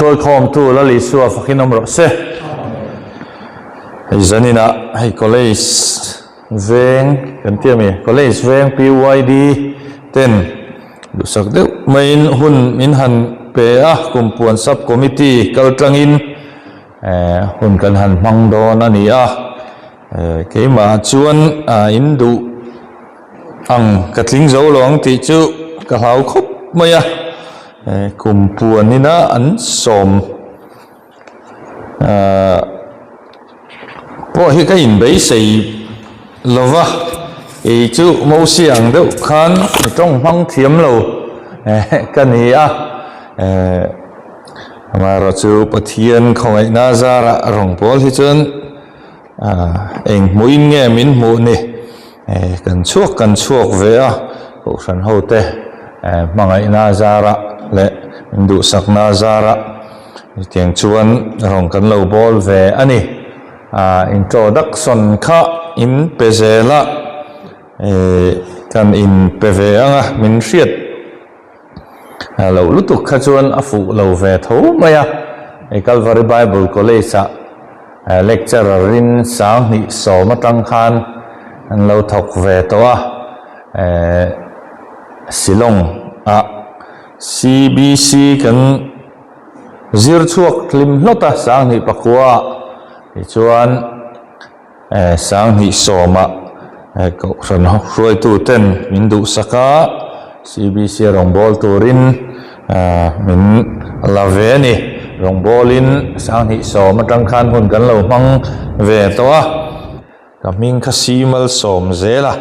hruai khawmtu Lal Isua fakin awm rawh se. Hei zaninah hei college veng kan ti ami college veng PYD ten duhsak deuh maiin hun min han pe a kumpuan sub committee kal tlangin hun kan han hmang dawn a ni a keimah chuan in duh ang ka tling zo lo ang tih chu ka hlau khawp mai a kumpuan ina an sawm. Ahh pawh hi ka inbeisei lova kei chu Mosia ang deuh khan mi tawng hmang thiam lo ka ni a ehh amaherawh chu Pathian khawngaihna zarah rawn pawl hi chuan ahh eng hmuhin nge min hmuh ni ehh kan chhuak kan chhuak ve a kohhran ho te ehh hmangaihna zarah leh min duhsakna zarah. Chutiang chuan rawn kan lo bawl ve a ni. Aaa introduction kha in pe zel a, ehh kan in pe ve ang a, min hriat loh lutuk kha chuan a fuh lo ve tho mai a. Hei Calvary Bible College ah lecturer in sanghnih sawm atang khan an lo thawk ve tawh a, ehh Shillong ah CBC kan zir chhuak hlim hlawt a, sanghnih pakua tichuan sanghnih sawmah kohhran hruaitu ten min duhsak a, CBC rawngbâwl turin min la ve a ni. Rawngbâwlin sanghnih sawm atang khan hun kan lo hmang ve tawh a. Ka hming kha si malsawm zel a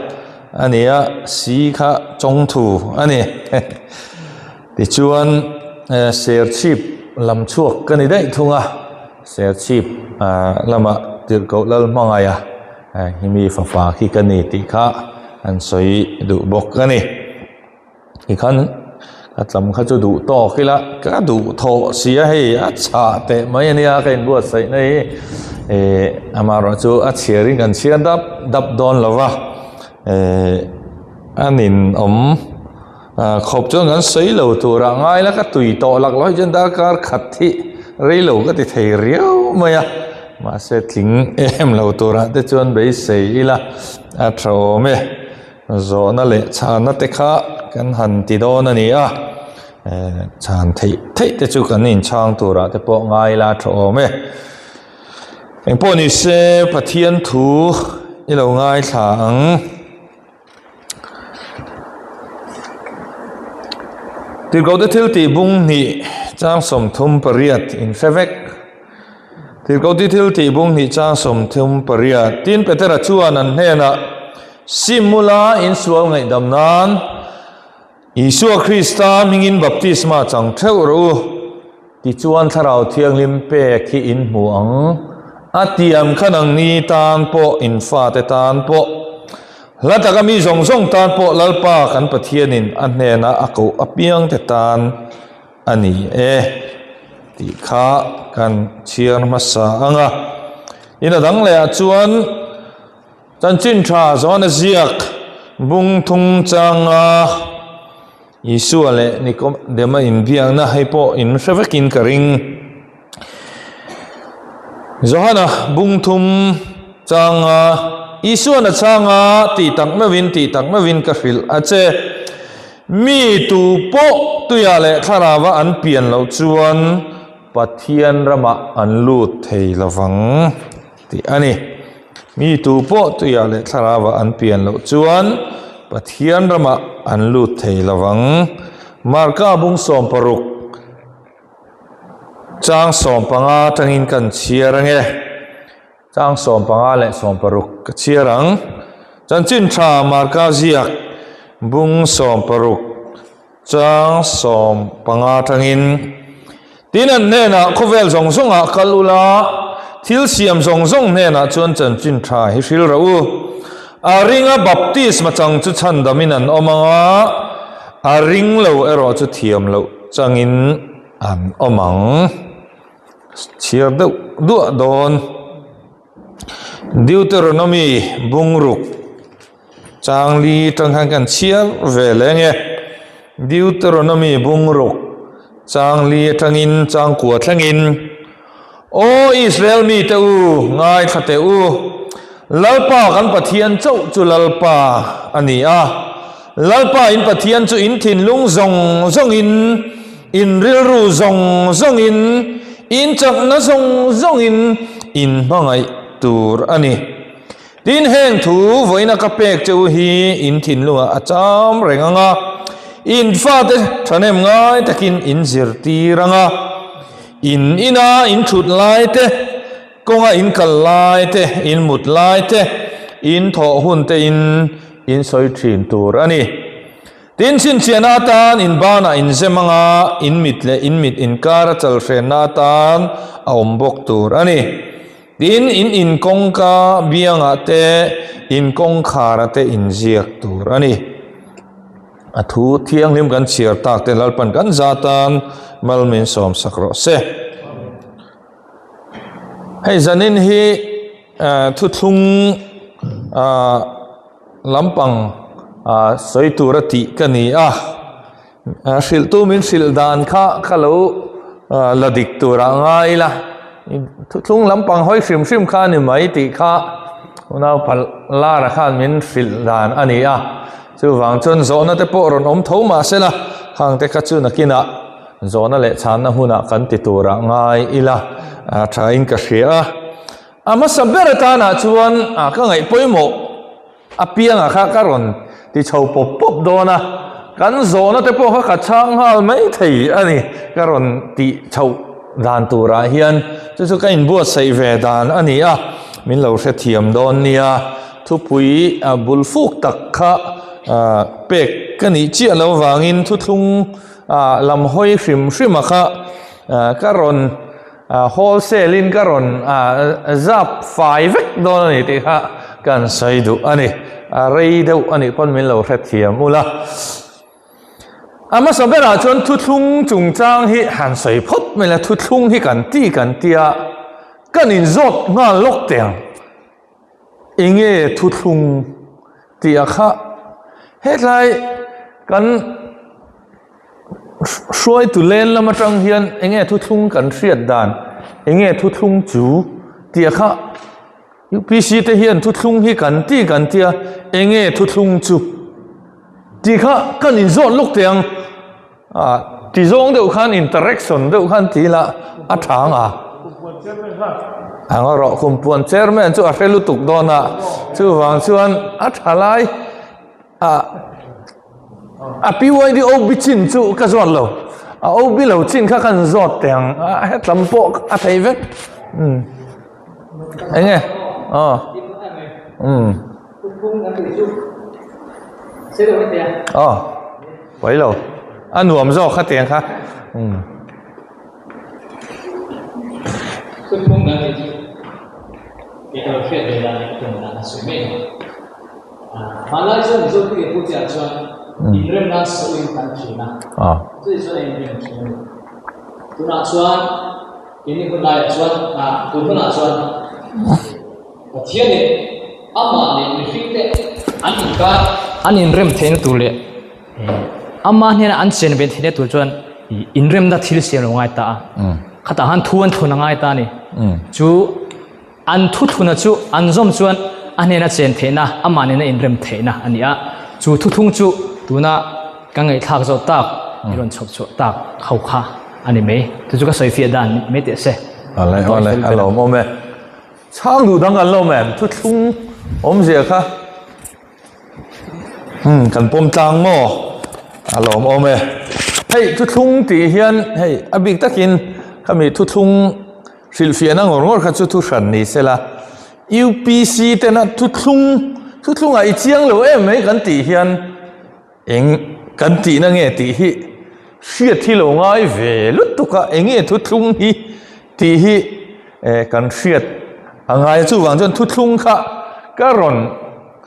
a ni a, si kha chawngthu a ni. Tichuan Serchhip lam chhuak ka ni daih thung a, Serchhip lamah Tirhkoh Lalhmangaia hi mi fapa khi ka ni tih kha an sawi duh bawk a ni. Tikhan ka tlam kha chu duh tawk ila ka duh thawh si a hei a chhah teh mai a nia ka inbuatsaih na hi eh amaherawh chu a chhiar in kan chhiar dap dap dawn lo va eh a ninawm ah khawp chuan kan sawi lo tur ah ngai la ka tui tawh lak loh hi chuan darkar khat hi rei lo ka ti thei riau mai a mahse tling em lo tur ah te chuan beisei ila a tha awm e. Zawhna leh chhanna te kha kan han ti dawn a ni a, chhan theih theih te chu kan inchhang turah te pawh ngai la tha awm e. Engpawh ni se Pathian thu i lo ngaithla ang. Tirhkohte thil tih bung hnih chang 38 inhre vek. Tirhkohte thil tih bung hnih chang 38 Tin Petera chuan an hnenah, Sim ula insual ngaihdam nan Isua Krista hmingin baptisma chang theuh rawh u, tichuan Thlarau Thianghlim pek hi in hmu ang, a tiam kha nangni tan pawh in fate tan pawh, hla taka mi zawng zawng tan pawh Lalpa kan Pathianin a hnena a koh apiangte tan a ni e tih kha kan chhiar hmasa ang a. In a dang leh ah chuan chanchin tha zawn a ziak bung thung changa Isua leh Nikodema inbiakna hei pawh in hre vekin ka ring. Johana bung thum changa Isuan a chhanga tih tak meuhin tih tak meuhin ka hrilh a che. Mi tu pawh tuiah leh thlarauva an pian loh chuan Pathian ramah an lut thei lovang tih a ni. Mi tu pawh tuiah leh thlarauva an pian loh chuan Pathian ramah an lut thei lovang. Marka bung 16 chang 15 atangin kan chhiar ange. Chang 15 leh 16 ka chhiar ang. Chanchin tha Marka ziak bung 16 chang 15 atangin Tin an hnenah khawvel zawng zawngah kal ula, thil siam zawng zawng hnenah chuan chanchin tha hi hril rawh u. A ringa baptisma chang chu chhandamin an awm ang a, a ring lo erawh chu thiam loh changin an awm ang. Chhiar deuh duah dawn. Deuteronomy bungruk changli tang khan kan chhiar ve leh nge. Deuteronomy bungruk. Chang li atangin chang kua thlengin, Aw Israel mite u, ngaithla teh u, Lalpa kan Pathian chauh chu Lalpa a ni a, Lalpa in Pathian chu in thinlung zawng zawngin, in rilru zawng zawngin, in chakna zawng zawngin in hmangaih tur a ni. Tin, heng thu vawiina ka pek che u hi in thinlungah a cham reng ang a, in fate thahnem ngai takin in zirtir ang a, in ina in thut lai te, kawnga in kal lai te, in mut lai te, in thawh hun te in in sawi thin tur a ni. Tin, chhinchhiahna atan in banah in zem ang a, in mit leh in mit inkara chalhrenna atan a awm bawk tur a ni. Tin, in in kawngka biangah te, in kawngkhara te in ziak tur a ni. A thu thianghlim kan chhiar tak te Lalpan kan za tan mal min sawm sak rawh se. Hei zanin hi thuthlung lampang sawi tura tih ka ni a. Hrilhtu min hrilh dan kha ka lo la dik tur ah ngai ila, thuthlung lampang hawi hrim hrim kha a ni mai tih kha unaupa Lara khan min hrilh dan a ni a, chuvang chuan zawhna te pawh rawn awm tho mah se la, khang te kha chu nakinah zawhna leh chhanna hunah kan ti tur ah ngai ila tha in ka hria a. A hmasa ber atanah chuan ka ngaih pawimawh. A piangah kha ka rawn ti chho pawp pawp dawn a, kan zawhna te pawh kha ka chhang nghal mai thei a ni, ka rawn tih chhoh dan turah hian chu chu ka inbuatsaih ve dan a ni a, min lo hrethiam dawn nia, thupui bul fuk tak kha pek ka nih chiah lo vangin thuthlung lam hawi hrim hrima kha ka rawn Wholesale in ka rawn zap fai vek dawn a ni tih kha kan sawi duh a ni. A rei deuh a nih pawn min lo hrethiam ula. A hmasa berah chuan thuthlung chungchang hi han sawi phawt mai la, thuthlung hi kan ti kan tia kan inzawt nghal lawk teh ang. Enge thuthlung tih a kha hetlai kan hruaitu len lam atang hian enge thuthlung kan hriat dan enge thuthlung chu tih a kha UPC te hian thuthlung hi kan ti kan tia enge thuthlung chu tih kha kan inzawt lawk teh ang. Ah, ti zawng deuh khan interaction deuh khan ti ila a tha ang a. Ang erawh kumpuan chairman chu a hre lutuk dawn a, chuvang chuan a tha lai ah a PYD OB chin chu ka zawt lo, a OB lo chin kha kan zawt teh ang a hetlam pawh a thei vek. Umm eng nge? Aw umm. Aw. Pawi lo. A nuam zawk kha tiang kha. Umm. Thuthlung kan tih chu kei ka lo hriat ve dan leh ka tum dan a sawi mai lo. Hmanlai chuan Mizo pi leh pute ah chuan inrem nan sawiin kan thin a, chutih chuan a inrem thin a ni. Tunah chuan keini hun laiah chuan tun hunah chuan Pathianin amah leh mihringte an inkar an inrem theihna tur leh Ama hnena an chen ve theihna tur chuan inremna thil siam lo ngai ta a. Khatah khan thu an thlun a ngai ta a ni. Chu an thu thluna chu an zawm chuan a hnena chen theihna, amah nena inrem theihna a ni a. Chu thuthlung chu tuna ka ngaihthlak zawh tak, i rawn chhawp chhuah tak ho kha a ni mai. Chu chu ka sawi fiah dan mai teh se. Awle, awle, a lawmawm e. Chhang duh dang kan lo awm em? Thuthlung awmzia kha. Hmm, kan pawm tlang maw? A lawm awm e. Hei, thuthlung tih hian, hei, a bik takin khami thuthlung hrilhfiahna ngawr ngawr kha chu thu hran ni sela. UPC tena thuthlung, thuthlungah i chiang lo em mai kan tih hian eng kan tihna nge tih hi hriat hi lo ngai ve lutuk a, eng nge thuthlung hi tih hi kan hriat a ngai a. Chuvang chuan thuthlung kha ka rawn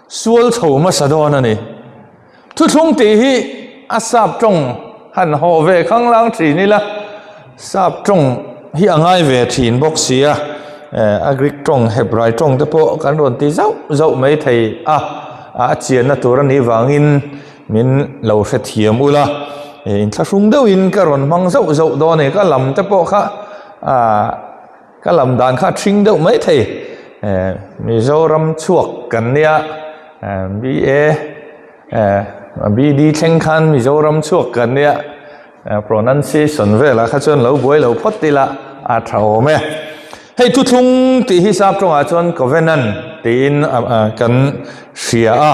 Sual chho hmasa dawn a ni. Thuthlung tih hi a sap tawng han haw ve khanglang thin ila, sap tawng hi a ngai ve thin bawk si a, a Greek tawng, Hebrai tawng te pawh kan rawn ti zauh zauh mai thei a, a chianna tur a nih vangin min lo hrethiam ula. Inthlahrung deuhin ka rawn hmang zauh zauh dawn a ni. Ka lam te pawh kha ah ka lam dan kha a ṭhing deuh mai thei. Mizoram chhuak kan nia BA BD thleng khan Mizoram chhuak kan nia pronunciation velah kha chuan lo buai lo phawt ila a tha awm e. Hei thuthlung tih hi sap tawngah chuan covenant tiin kan hria a.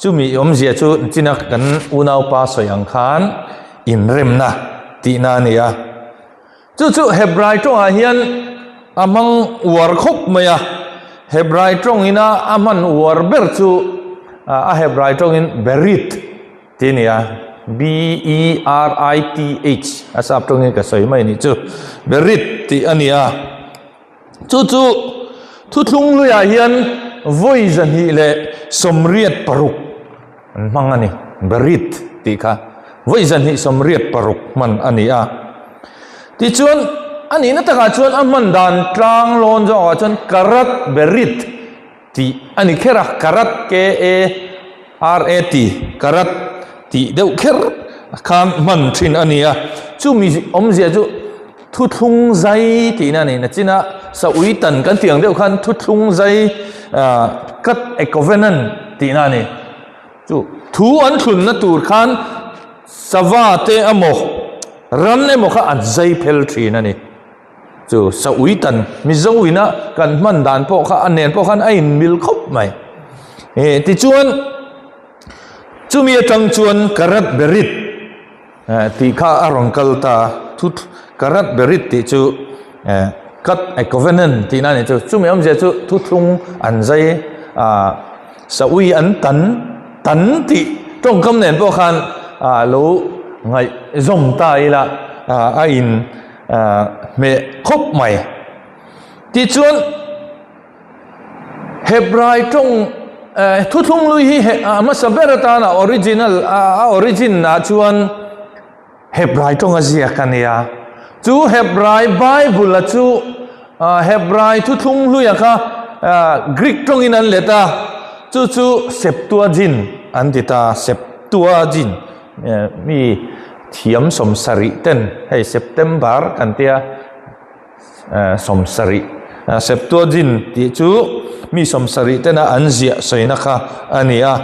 Chumi awmzia chu china kan unaupa sawi ang khan inremna tihna a ni a. Chu chu Hebrai tawngah hian a hmang uar khawp mai a. Hebrai tawngina a hman uar ber chu a Hebrai tawngin Berith tih a ni a, B-E-R-I-T-H a sap tawngin ka sawi mai a nih chu, Berith tih a ni a. Chu chu thuthlung luiah hian vawi 286 an hmang a ni. Berith tih kha vawi 286 hman a ni a. Tichuan, a nihna takah chuan a hman dan tlang lawn zawkah chuan Karat Berith tih a ni kher a, Karat, K-A-R-A-T, Karat tih deuh kher khan hman thin a ni a. Chumi awmzia chu thuthlung zai tihna a ni. Nachina saui tan kan tih ang deuh khan thuthlung zai, cut a covenant tihna a ni. Chu thu an thlunna tur khan sava te emaw ran emaw kha an zai phel thin a ni. Chu saui tan Mizo ina kan hman dan pawh kha a nen pawh khan a inmil khawp mai. Eh tichuan chumi atang chuan Karat Berit eh tih kha a rawn kal ta thu Karat Berit tih chu eh cut a covenant tihna a ni chu. Chumi awmzia chu thuthlung an zai ah saui an tan tan tih tawngkam nen pawh khan ah lo ngaihzawm ta ila ah a in hmeh khawp mai. Tichuan, Hebrai tawng thuthlung lui hi a hmasa ber atana original a origin ah chuan Hebrai tawng a ziak a nia. Chu Hebrai Bible a chu Hebrai thuthlung hluia kha Greek tawngin an let a, chu chu Septuagint an ti ta, Septuagint mi Thiam 70 ten hei September kan tia 70 Septuagint tih chu mi 70 tena an ziah sawina kha a ni a.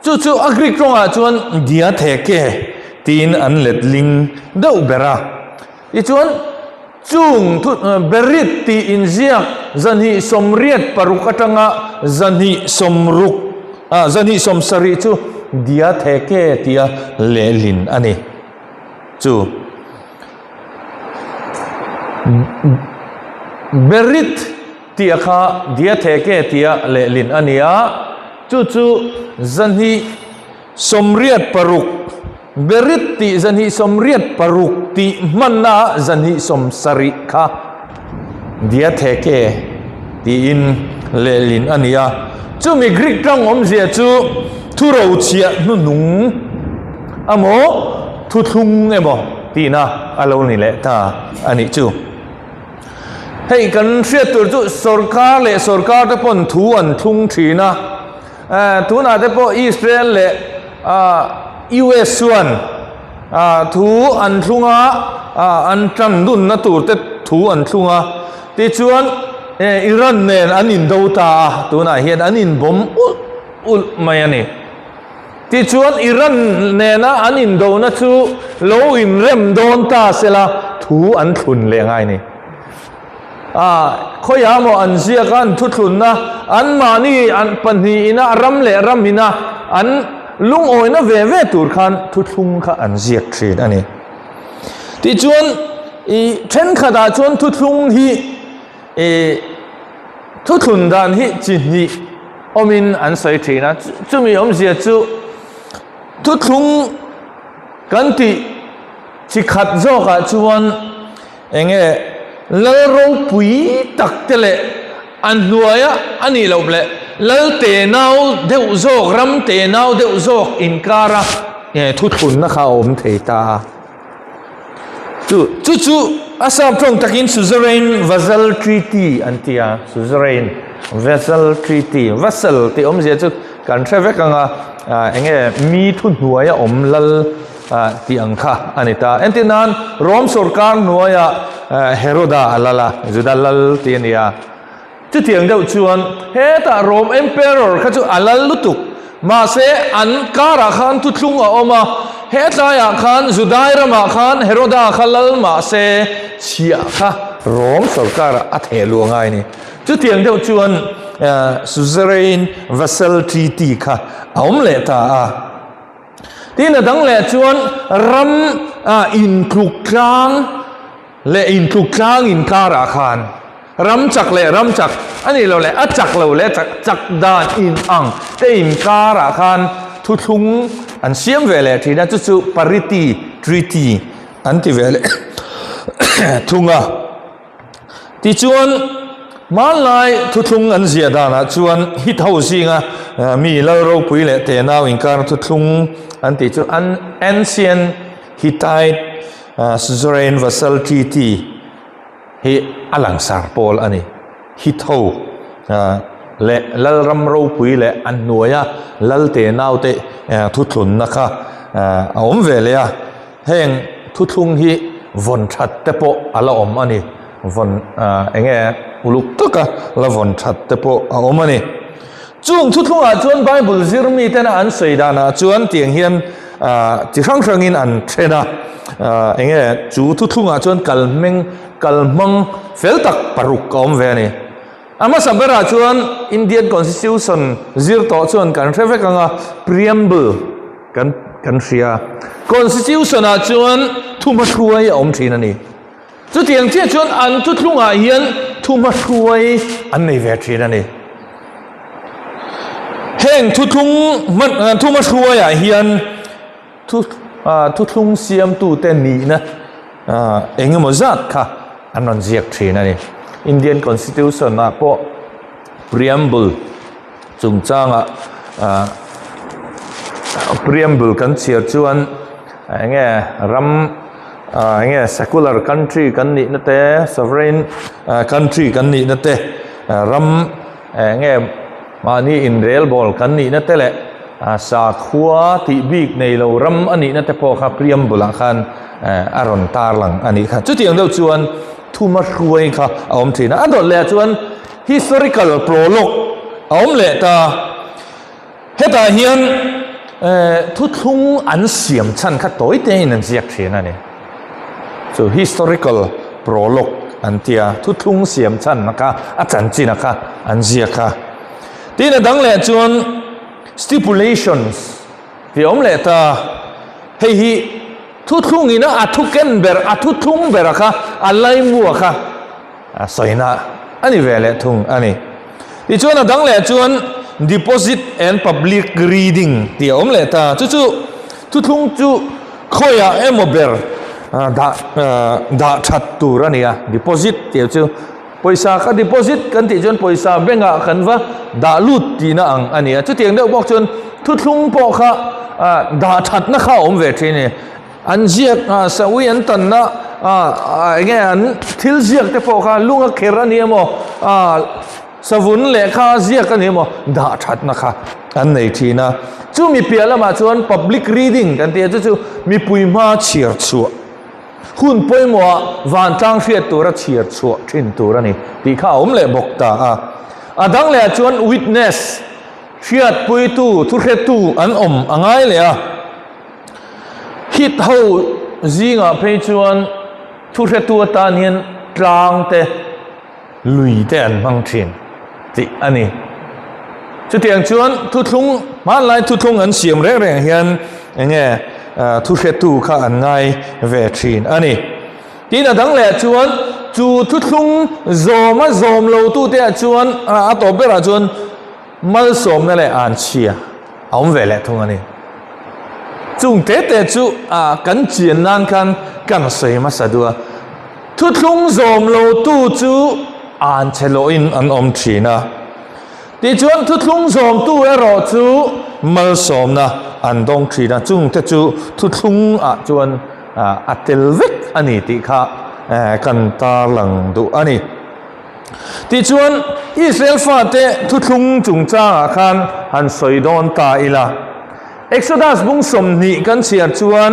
Chu chu a Greek tawngah chuan diatheke tiin an letling deuh ber a. Tichuan chung thu Berit tih inziak 286 atanga 260 270 chu Diatheke tia lehlin a ni. Chu Berit tih kha Diatheke tia lehlin a ni a, chu chu 286 Berit tih 286 tih hmanna 270 kha Diatheke tiin lehlin a ni a. Chumi Greek tang awmzia chu thurochhiah hnuhnung emaw thuthlung emaw tihna a lo ni leh ta a nih chu. Hei kan hriat tur chu sorkar leh sorkar te pawn thu an thlung thin a. Tunah te pawh Israel leh US chuan thu an thlung a, an tan dunna tur te thu an thlung a. Tichuan Iran nen an indo ta a, tunah hian an inbawm ulh ulh mai a ni. Tichuan Iran nena an indona chu lo inrem dawn ta sela thu an thlun leh ngai a ni. A, khawiah maw an ziak a, an thuthlunna, anmahni an pahnihin a ram leh ram ina an lungawina ve ve tur khan thuthlung kha an ziak thin a ni. Tichuan, i thenkhatah chuan thuthlung hi i thuthlun dan hi chi hnih awmin an sawi thin a, chumi awmzia chu thuthlung kan tih chi khat zawkah chuan Enge lal ropui tak te leh a hnuaia a nih loh leh lal tenau deuh zawk, ram tenau deuh zawk inkara thuthlunna kha a awm thei ta a. Chu chu chu a sap tawng takin Suzerain Vassal Treaty an ti a, Suzerain Vassal Treaty, Vassal tih awmzia chu kan hre vek ang a, enge mi thuhnuaia awm lal. tih ang kha a ni ta. Entir nan Rom sawrkar hnuaiah Heroda a lal a, Juda lal tih a ni a. Chutiang deuh chuan hetah Rom Emperor kha chu a lal lutuk. Mahse an karah khan thuthlung a awm a, hetlaiah khan Judai ramah khan Heroda kha lal mahse chhiah kha Rom sawrkarah a theh luh a ngai a ni. Chutiang deuh chuan Suzerain Vassal Treaty kha a awm leh ta a. Tin a dang leh chuan ram intluk tlang leh intluk tlang inkarah khan ram chak leh ram chak a nih loh leh a chak lo leh chak chak dan in ang te inkarah khan thuthlung an siam ve leh thin a, chu chu Parity Treaty an ti ve leh thung a. Tichuan, hmanlai thuthlung an ziah danah chuan hit ho zinga mi lal ropui leh tenau inkar thuthlung an tih chu an Ancient Hittite Suzerain Vassal Treaty hi a langsar pawl a ni. Hit ho leh lal ram ropui leh a hnuaia lal tenau te thuthlunna kha a awm ve leh a. Heng thuthlung hi vawn that te pawh a la awm a ni. Vawn eng nge uluk taka la vawn that te pawh a awm a ni. Chung thuthlungah chuan Bible zir miten an sawi danah chuan tiang hian chi hrang hrangin an then a. Eng nge chu thuthlungah chuan kalhmeng kalhmang fel tak paruk a awm ve a ni. A hmasa berah chuan Indian Constitution zir tawh chuan kan hre vek ang a, Preamble kan kan hria. Constitution ah chuan thuhmahruai a awm thin a ni. Chutiang chiah chuan an thuthlungah hian thuhmahruai an nei ve thin a ni. Heng thuthlung thuhmahruaiah hian Thu thuthlung siamtute nihna eng emaw zat kha an rawn ziak thin a ni. Indian Constitution ah pawh preamble chungchanga preamble kan chhiar chuan eng nge ram eng nge secular country kan nihna te sovereign country kan nihna te ram eng nge Mahni inrelbawl kan nihna te leh sakhua tih bik nei lo ram a nihna te pawh kha preamble ah khan a rawn tarlang a nih kha. Chutiang deuh chuan thuma hruai kha a awm thin a. A dawt leh ah chuan historical prologue a awm leh ta. Hetah hian thuthlung an siam chhan kha tawi tein an ziak thin a ni. Chu historical prologue an tia, thuthlung siam chhan a kha, a chanchin a kha an ziak a. Tin a dang leh chuan stipulations tih a awm leh ta, hei hi thuthlung ina a thu ken ber, a thuthlung ber a kha, a laimu a kha a sawina a ni ve leh thung a ni. Tichuan a dang leh chuan deposit and public reading tih a awm leh ta, chu chu thuthlung chu khawiah emaw ber dah dah that tur a ni a, deposit tih chu pawisa kha deposit kan tih chuan pawisa bank ah kan va dah lut tihna ang a ni a, chutiang deuh bawk chuan thuthlung pawh kha dah thatna kha a awm ve thin a ni. An ziak ah saui an tanna ah enge an thil ziak te pawh kha lung a kher a ni emaw ah savun lehkha a ziak a ni emaw dah thatna kha an nei thin a. Chumi piah lamah chuan public reading kan tih a chu chu mipui hma chhiar chhuah hun pawimawhah vantlang hriat tura chhiar chhuah thin tur a ni tih kha a awm leh bawk ta a. A dang lehah chuan witness hriatpuitu thuhretu an awm a ngai leh a. Hit ho zingah phei chuan thuhretu atan hian tlang te, lui te an hmang thin tih a ni. Chutiang chuan thuthlung, hmanlai thuthlung an siam reng reng hian eng nge thuhretu kha an ngai ve thin a ni. Tin a dang leh chuan chu thuthlung zawma zawm lo tute ah chuan a tawp berah chuan Malsawmna leh anchhia a awm ve leh thung a ni. Chung te te chu kan chian nan khan kan sawi hmasa duh a. Thuthlung zawm lo tu chu anchhe lawhin an awm thin a. Tichuan thuthlung zawmtu erawh chu malsawmna an dawng thin a. Chung te chu thuthlung ah chuan a tel vek a ni tih kha kan tarlang duh a ni. Tichuan, Israel fate thuthlung chungchangah khan han sawi dawn ta ila. Exodus bung 20 kan chhiar chuan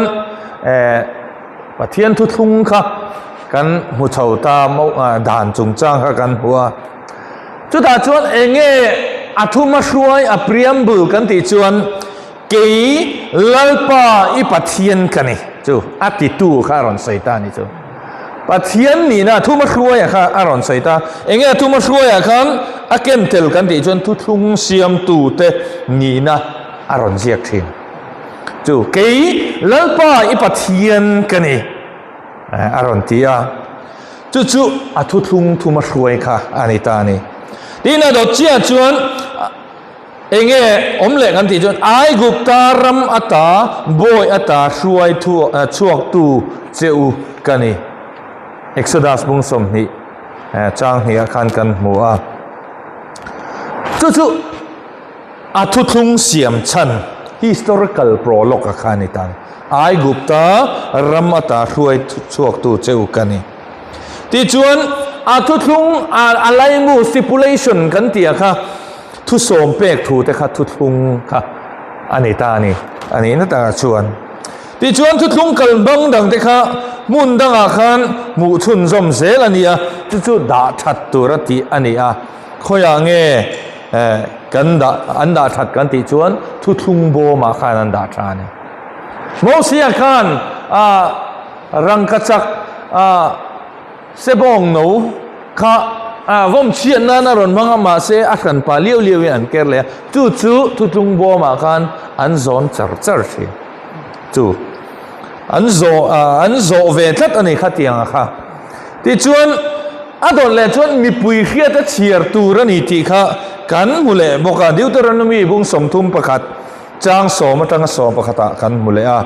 Pathian thuthlung kha kan hmu chho ta dan chungchang kha kan hmu a. Chutah chuan enge a thuma hruai a preamble kan tih chuan Kei Lalpa i Pathian ka ni chu a titu kha a rawn sawi ta a ni chu. Pathian nihna thuma hruaia kha a rawn sawi ta. Enge a thuma hruaia khan a ken tel kan tih chuan thuthlung siamtute nihna a rawn ziak thin. Chu kei Lalpa i Pathian ka ni a rawn ti a. Chu chu a thuthlung thuma hruai kha a ni ta a ni. Tin a dawt chiah chuan Enge awm leh kan tih chuan Aigupta ram ata bawi ata hruai chhuaktu che u ka ni. Exodus bung 20 chang hnih ah khan kan hmu a. Chu chu a thuthlung siam chhan historical prologue a kha ni ta. Aigupta ram ata hruai chhuaktu che u ka ni. Tichuan a thuthlung a laimu stipulation kan tih ah kha thusawm pek thu te kha thuthlung kha a ni ta a ni a nihna takah chuan. Tichuan thuthlung kal bang dang te kha hmun dangah khan hmuh chhunzawm zel a ni a, chu chu dah that tur a tih a ni a. Khawiah nge kan dah an dah that kan tih chuan thuthlung bawmah khan an dah tha a ni. Mosia khan a Rangkachak a sebawng no kha a vawm chhiat nan a rawn hmang a, mahse a hran pah liau liau in an ker leh a, chu chu thutlung bawmah khan an zawn char char thin. Chu an zawh an zawh ve tlat a ni khatiang a kha. Tichuan a dawn leh chuan mipui hriat a chhiar tur a ni tih kha kan hmu leh bawk a, Deuteronomy bung 31 chang sawm atanga sawm pakhatah kan hmu leh a.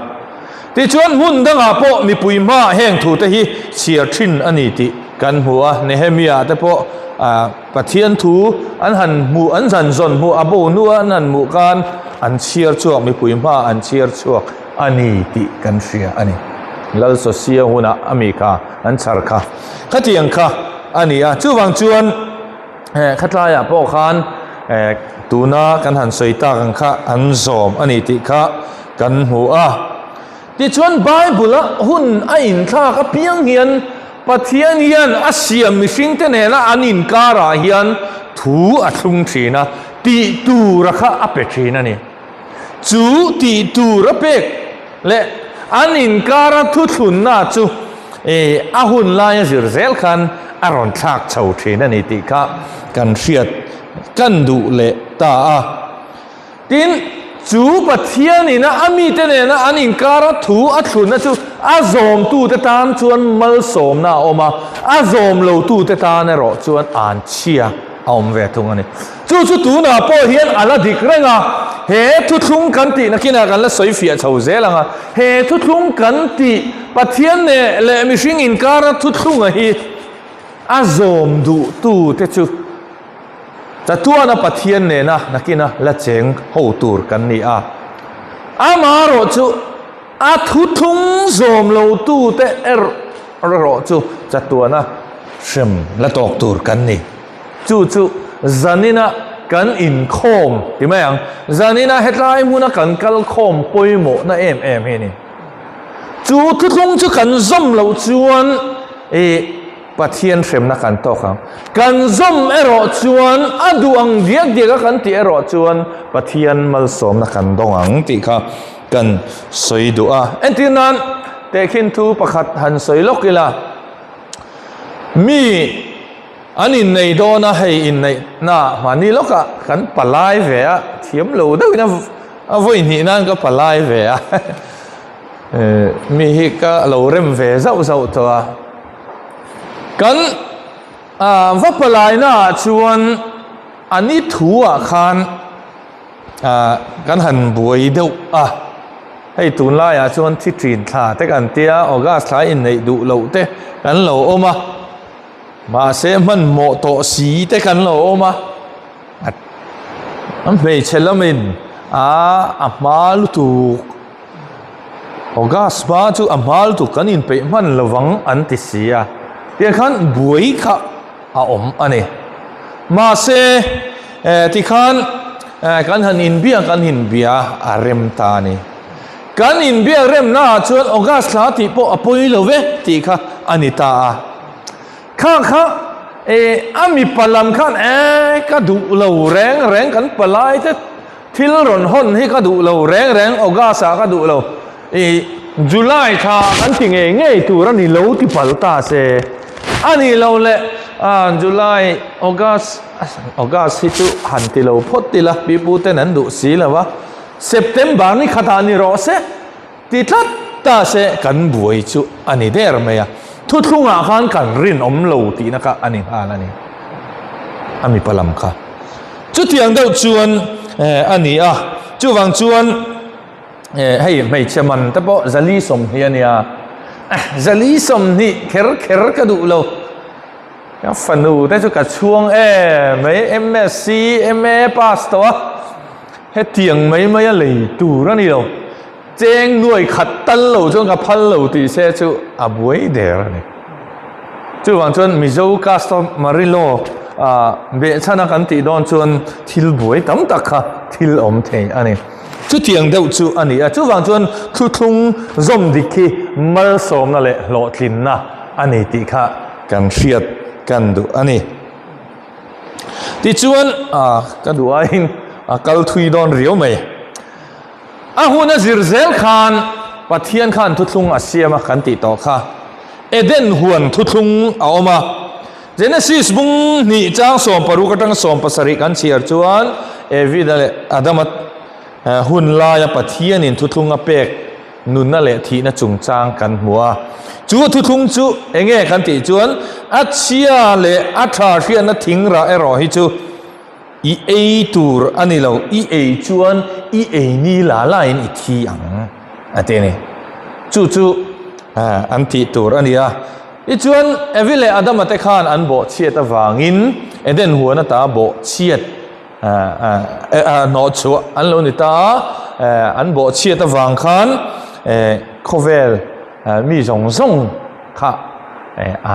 Tichuan hmun dangah pawh mipui hmaah heng thute hi chhiar thin a ni tih kan hmu a, Nehemia te pawh Pathian thu an han hmuh an han zawn hmuh a bo hnua an han hmuh khan an chhiar chhuak mipui hmaah an chhiar chhuak a ni tih kan hria a ni. Lal Sosia hunah a mi kha an chhar kha khatiang kha a ni a, chuvang chuan khatlaiah pawh khan tuna kan han sawi tak ang kha an zawm a ni tih kha kan hmu a. Tichuan Bible-a hun a inthlak apiang hian Pathian hian a siam mihringte nena an inkarah hian thu a thlung thin a, tih tura kha a pe thin a ni. Chu tih tur a pek leh an inkara thuthlunna chu a hun laia zir zel khan a rawn thlak chho thin a ni tih kha kan hriat kan duh leh ta a. Tin, chu Pathianina a mite nena an inkara thu a thlunna chu a zawmtute tan chuan malsawmna a awm a, a zawm lotute tan erawh chuan anchhia a awm ve thung a ni. Chu chu tunah pawh hian a la dik reng a, he thuthlung kan tih nakinah kan la sawi fiah chho zel ang a, he thuthlung kan tih Pathian neh leh mihring inkara thuthlunga hi a zawm duhtute chu Chatuana Pathian nena nakina la cheng ho tur kan ni a, amaherawh chu a thuthlung zawm lotute erawh chu chatuana hrem la tawk tur kan ni. Chu chu zanina kan inkhawm ti mai ang, zanina hetlai hmuna kan kal khawm pawimawhna em em hi a ni. Chu thuthlung chu kan zawm loh chuan ih Pathian hremna kan tawk ang. Kan zawm erawh chuan a duh ang diak diak a kan tih erawh chuan Pathian malsawmna kan dawng ang tih kha kan sawi duh a. Entir nan tehkhin thu pakhat han sawi lawk ila, mi an innei dawn a, hei inneihna mahni lawkah kan palai ve a, thiam lo deuhin a vawi hnih nan ka palai ve a, mi hi ka lo rem ve zauh zauh tawh a. Kan va palaina ah chuan a ni thu ah khan kan han buai deuh a, hei tunlai ah chuan thi thin thla te kan tia August thla inneih duh loh te kan lo awm a, mahse hmanhmawh tawh si te kan lo awm a, an hmeichhe lamin a hma lutuk. August hma chu a hma lutuk kan inpeih hman lovang an ti si a, tiang khan buai kha a awm a ni. Mahse, tikhan Kan han inbiak kan inbia a rem ta a ni. Kan inbiak remnaah chuan August thla tih pawh a pawi lo ve tih kha a ni ta a. Kha kha e a mipa lam khan e ka duh lo reng reng kan palai te thil rawn hawn hi ka duh lo reng reng August ah ka duh lo i July thla kan ti ngei ngei tur a ni lo ti pal ta se a ni lo le a July August August hi chu han ti lo phawt ila pipu ten an duh si lo a September ni khatah ni rawh se. Ti tlat ta se kan buai chu a ni der mai a, thuthlungah khan kan rinawm lo tihna kha a ni nghal a ni, a mipa lam kha. Chutiang deuh chuan a ni a, chuvang chuan hei hmeichhe man te pawh zali 20 a nia, zali 20 kher kher ka duh lo, ka fanu te chu ka chhuang em mai, MSc, MA pass tawh a, Hetiang mai maia lei tur a ni lo. Cheng nuai khat tal lo chuan ka phal lo tih se chu a buai der a ni. Chuvang chuan Mizo customary law ah behchhana kan tih dawn chuan thil buai tam tak kha thil awm thei a ni. Chutiang deuh chu a ni a. Chuvang chuan thuthlung zawm dik hi malsawmna leh hlawhtlinna a ni tih kha kan hriat kan duh a ni. Tichuan ka duh aiin a kal thui dawn riau mai. A hun a zir zel khan Pathian khan thuthlung a siam a kan tih tawh kha. Eden huan thuthlung a awm a. Genesis bung hnih chang 16 atanga 17 kan chhiar chuan Evida leh Adama hun laia Pathianin thuthlung a pek nunna leh thihna chungchang kan hmu a. Chu a thuthlung chu eng nge kan tih chuan a chhia leh a tha hriatna thing rah erawh hi chu i ei tur a ni lo, i ei chuan i ei ni la laiin i thi ang a ti a ni. Chu chu an tih tur a ni a. Tichuan Evi leh Adama te khan an bawhchhiat avangin Eden huan ata bawhchhiat hnawh chhuah an lo ni ta a, an bawhchhiat avang khan khawvel mi zawng zawng kha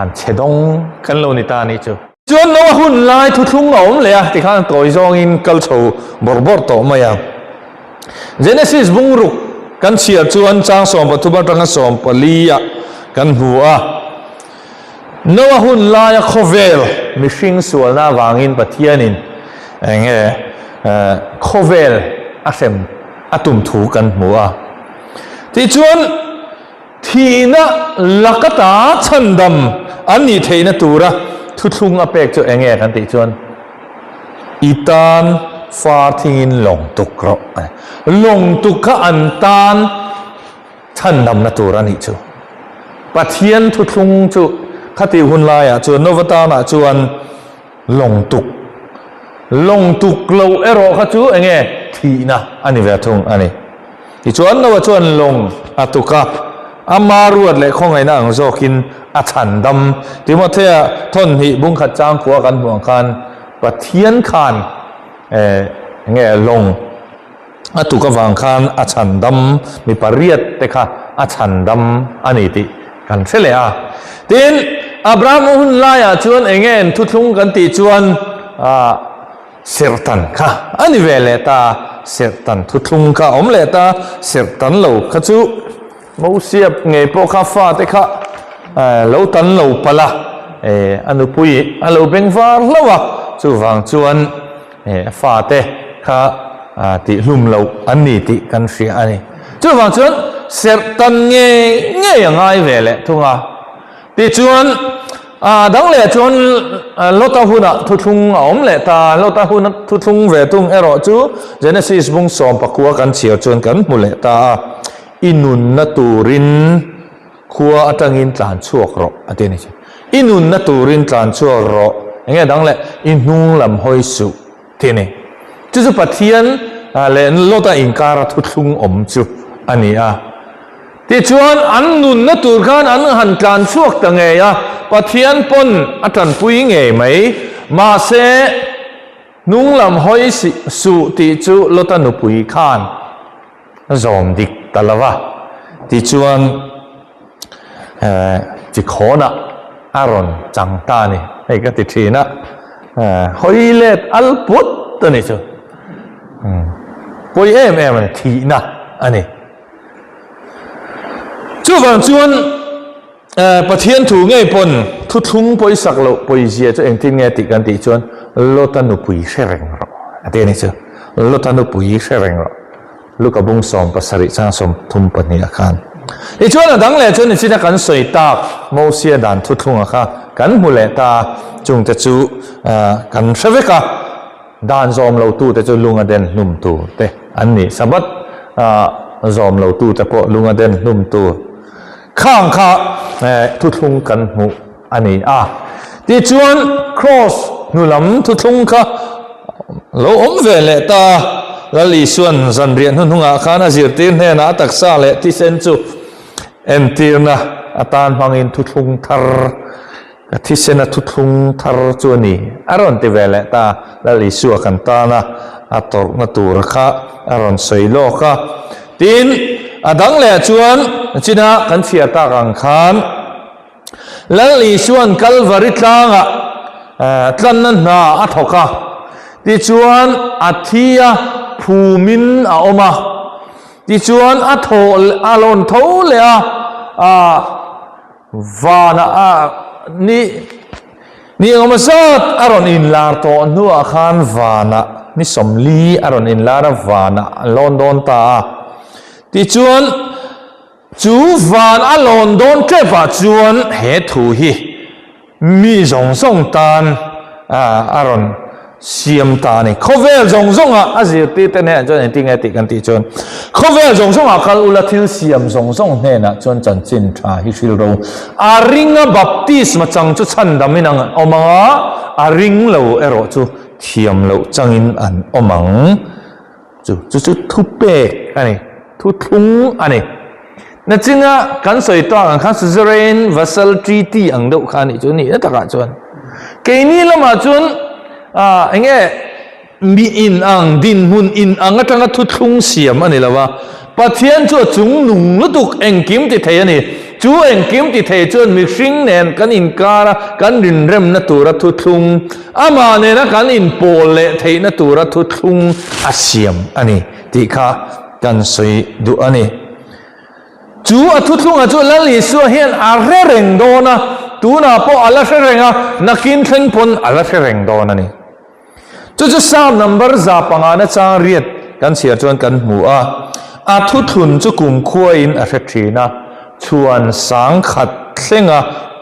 an chhe dawng kan lo ni ta a nih chu. Chuan Noa hun lai thuthlung a awm leh a tikhan tawi zawngin kal chho bawrh bawrh tawh mai a. Genesis bungruk kan chhiar chuan chang 13 atanga 14 ah kan hmu a. Noa hun laia khawvel mihring sualna avangin Pathianin eng nge khawvel a hrem a tum thu kan hmu a. Tichuan, thihna lakata chhandam an nih theihna tura thuthlung a pek chu eng nge kan tih chuan, I tan far thingin lawng tuk rawh. Lawng tuk kha an tan Chhandamna tur a nih chu. Pathian thuthlung chu khatih hun laiah chuan Novatanah chuan lawng tuk, lawng tuk loh erawh kha chu eng nge thihna a ni ve thung a ni. Tichuan Noah chuan lawng a tuk a, ama ruat leh khawngaihna ang zawkin a chhandam. Timothea thawn hnih bungkhat changkhua kan hmuh ang khan Pathian khan eng nge lawng A tuk avang khan a chhandam mi pariat te kha a chhandam a ni tih kan hre leh a. Tin, Abraham hun laiah chuan eng nge an thuthlung kan tih chuan ah serhtan kha a ni ve leh ta, serhtan thuthlung kha a awm leh ta, serhtan lo kha chu Mosiap ngei pawh kha fate kha lo tan lo palh a, a nupui a lo beng var hlauh a, chuvang chuan a fate kha tihhlum loh an ni tih kan hria a ni. Chuvang chuan serh tan ngei ngei a ngai ve leh thung a. Tichuan a dang leh chuan Lota hunah thuthlung a awm leh ta. Lota huna thuthlung ve thung erawh chu Genesis bung 19 kan chhiar chuan kan hmu leh ta a. I nunna turin khua atangin tlan chhuak rawh a ti a ni. I nunna turin tlan chhuak rawh, eng nge dang leh i hnung lam hawi suh ti a ni. Chu chu Pathian leh Lota inkara thuthlung awm chu a ni a. Tichuan an nunna tur khan an han tlan chhuak ta ngei a, Pathian pawn a tanpui ngei mai. Mahse. Hnung lam hawi suh tih chu Lota nupui khan zawm dik ta lo va, tichuan chikhawnah a rawn chang ta a ni. Hei ka ti thin a, hawi let al put a ni chu. Pawi em em a ni, thihna a ni. Chuvang chuan Pathian thu ngei pawn thuthlung pawisak loh pawizia chu engtin nge tih kan tih chuan Lota nupui hre reng rawh a ti a ni chu. Lota nupui hre reng rawh. Luka bung 70 chang 32 ah khan. Tichuan a dang leh chu nichina kan sawi tak Mosia dan thuthlunga kha kan hmu leh ta a, chungte chu kan hre vek a. Dan zawm lotute chu lunga den hlum tur te an ni. Sabbath zawm lotute pawh lunga den hlum tur khang kha thuthlung kan hmuh a ni a. Tichuan Kraws hnu lam thuthlung kha lo awm ve leh ta a. Lal Isua'n zanriah hnuhnungah khan a zirtir hnenah a taksa leh thisen chu entirna atan hmangin thuthlung thar Ka thisena thuthlung thar chu a ni, a rawn ti ve leh ta. Lal Isua kan tana a tawrhna tur kha a rawn sawi lawk a. Tin, a dang leh chuan china kan chhiar tak ang khan Lal Isua'n Kalvari tlangah tlanna hna a thawk a, tichuan a thi a phumin a awm a, tichuan a thawh a lawn tho leh a, Vana a ni ni engemaw zat a rawn inlar tawh hnuah khan vana ni 40 a rawn inlar a, vana a lawn dawn ta a. Tichuan chu van a lawn dawn tepah chuan he thu hi mi zawng zawng tan a rawn siam ta a ni. Khawvel zawng zawngah a zirtirte hnenah chuan engtin nge tih kan tih chuan, Khawvel zawng zawngah kal ula thil siam zawng zawng hnenah chuan chanchin tha hi hril ro. A ringa baptisma chang chu chhandamin an awm ang a, a ring lo erawh chu thiam loh changin an awm ang. Chu chu chu thupek a ni, thuthlung a ni. Nachinga kan sawi tawk ang khan suzerain vassal treaty ang deuh kha a nih chu ni na takah chuan. Keini lamah chuan ah eng nge mi in ang dinhmun in ang atanga thuthlung siam a ni lo a, Pathian chu a chung nung lutuk engkim ti thei a ni. Chu engkim ti thei chuan mihring nen kan inkar a, kan rinremna tura thuthlung, amah nena kan inpawl leh theihna tura thuthlung a siam a ni tih kha kan sawi duh a ni. Chu a thuthlungah chu Lal Isua hian a hre reng dawn a, tunah pawh a la hre reng a, nakin thleng pawn a la hre reng dawn a ni. Chu chu Psalm number 500 na chang riat kan chhiar chuan kan hmu a, a thuthlun chu kumkhuain a hre thin a, chhuan sangkhat thlenga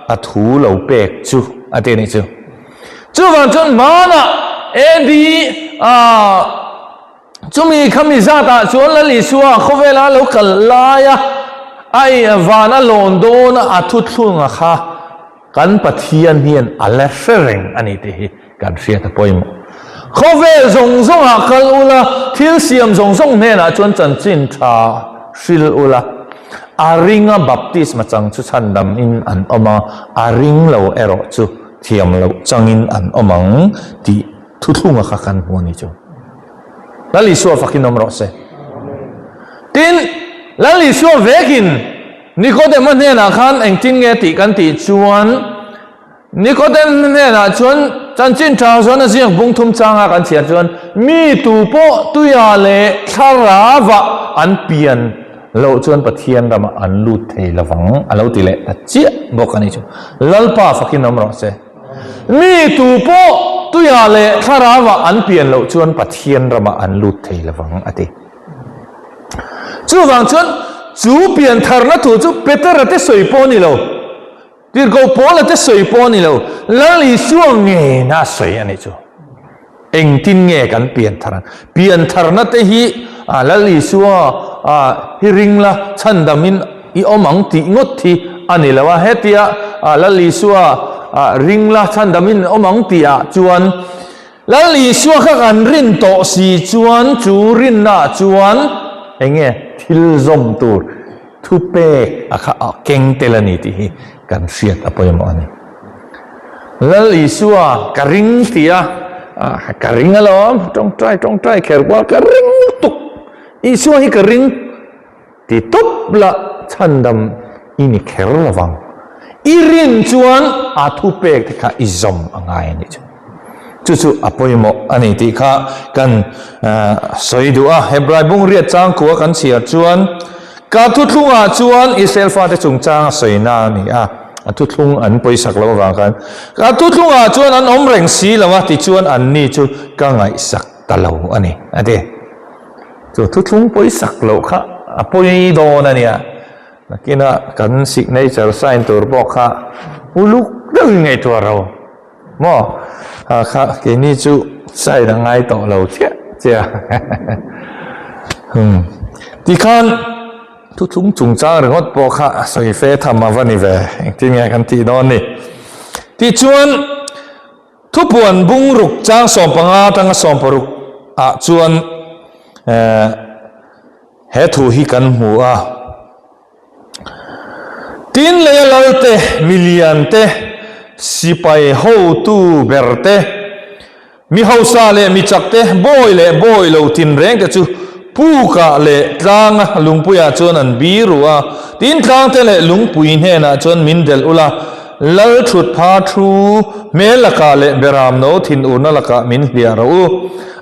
a thu lo pek chu a ti a nih chu. Chuvang chuan hmanah AD ah chumi khami zatah chuan Lal Isua khawvela lo kal laia a van a lawn dawn a a thuthlunga kha Kan Pathian hian a la hre reng a ni tih hi kan hriat a pawimawh. Khawvel zawng zawngah kal ula, thil siam zawng zawng hnenah chuan chanchin tha hril ula, a ringa baptisma chang chu chhandamin an awm a, a ring lo erawh chu thiam loh changin an awm ang tih thuthlunga kha kan hmu a ni chu. Lal Isua fakin awm rawh se. Tin, Lal Isua vekin Nikodema hnenah khan engtin nge tih kan tih chuan, Nikodem hnenah chuan chanchin tha chuan a ziak bung thum changa kan chhiar chuan, mi tu pawh tuia leh thlarava an pian loh chuan Pathian ramah an lut thei lovang a lo ti leh ta chiah bawk a ni chu. Lalpa fakin awm rawh se. Mi tu pawh tuia leh thlarava an pian loh chuan Pathian ramah an lut thei lovang a ti. Chuvang chuan chu piantharna thu chu Petera te sawi pawh a ni lo, Tirhkoh Paula te sawi pawh a ni lo, Lal Isua ngena sawi a nih chu. Engtin nge kan pianthar ang? Piantharna te hi Lal Isua hi ring la chhandamin i awm ang tih ngawt hi a ni lo a. Hetia Lal Isua ring la chhandamin awm ang tihah chuan Lal Isua kha kan rin tawh si chuan chu rinnaah chuan eng nge thil zawm tur thupek a kha a keng tel a ni tih hi kan hriat a pawimawh a ni. Lal Isua ka ring tih a, ka ring alawm, tawngtai tawngtai kher kual ka ring lutuk, Isua hi ka ring. Ti tawp la chhandam i ni kher lovang. I rin chuan a thupek te kha i zawm a ngai a nih chu. Chu chu a pawimawh a ni tih kha kan sawi duh a. Hebrai bung riat changkua kan chhiar chuan ka thuthlungah chuan Israel fate chungchang a sawina a ni a, a thuthlung an pawisak loh avang khan ka thuthlungah chuan an awm reng si lo a, tichuan anni chu ka ngaihsak ta lo a ni a ti. Chu thuthlung pawisak loh kha a pawi dawn a nia. Nakinah kan signature sign tur pawh kha uluk deuhin ngaihtuah ro maw? Ha kha keini chu sign a ngai tawh lo chiah chiah hmm tikhan thuthlung chungchang ringawt pawh kha sawi fe tham a va ni ve engtin nge kan tih dawn ni tichuan thupuan bungruk chang 15 atanga 16 ah chuan eh He thu hi kan hmu a, Tin leia lalte, milian te, sipai hotu ber te, mi hausa leh mi chak te, bawi leh bawi lo tinreng te chu pukah leh tlanga lungpuiah chuan an bi ru a. Tin tlangte leh lungpui hnenah chuan min delh ula, lal thut pha thu hmel lakah leh beramno thinurna lakah min hliah rawh u.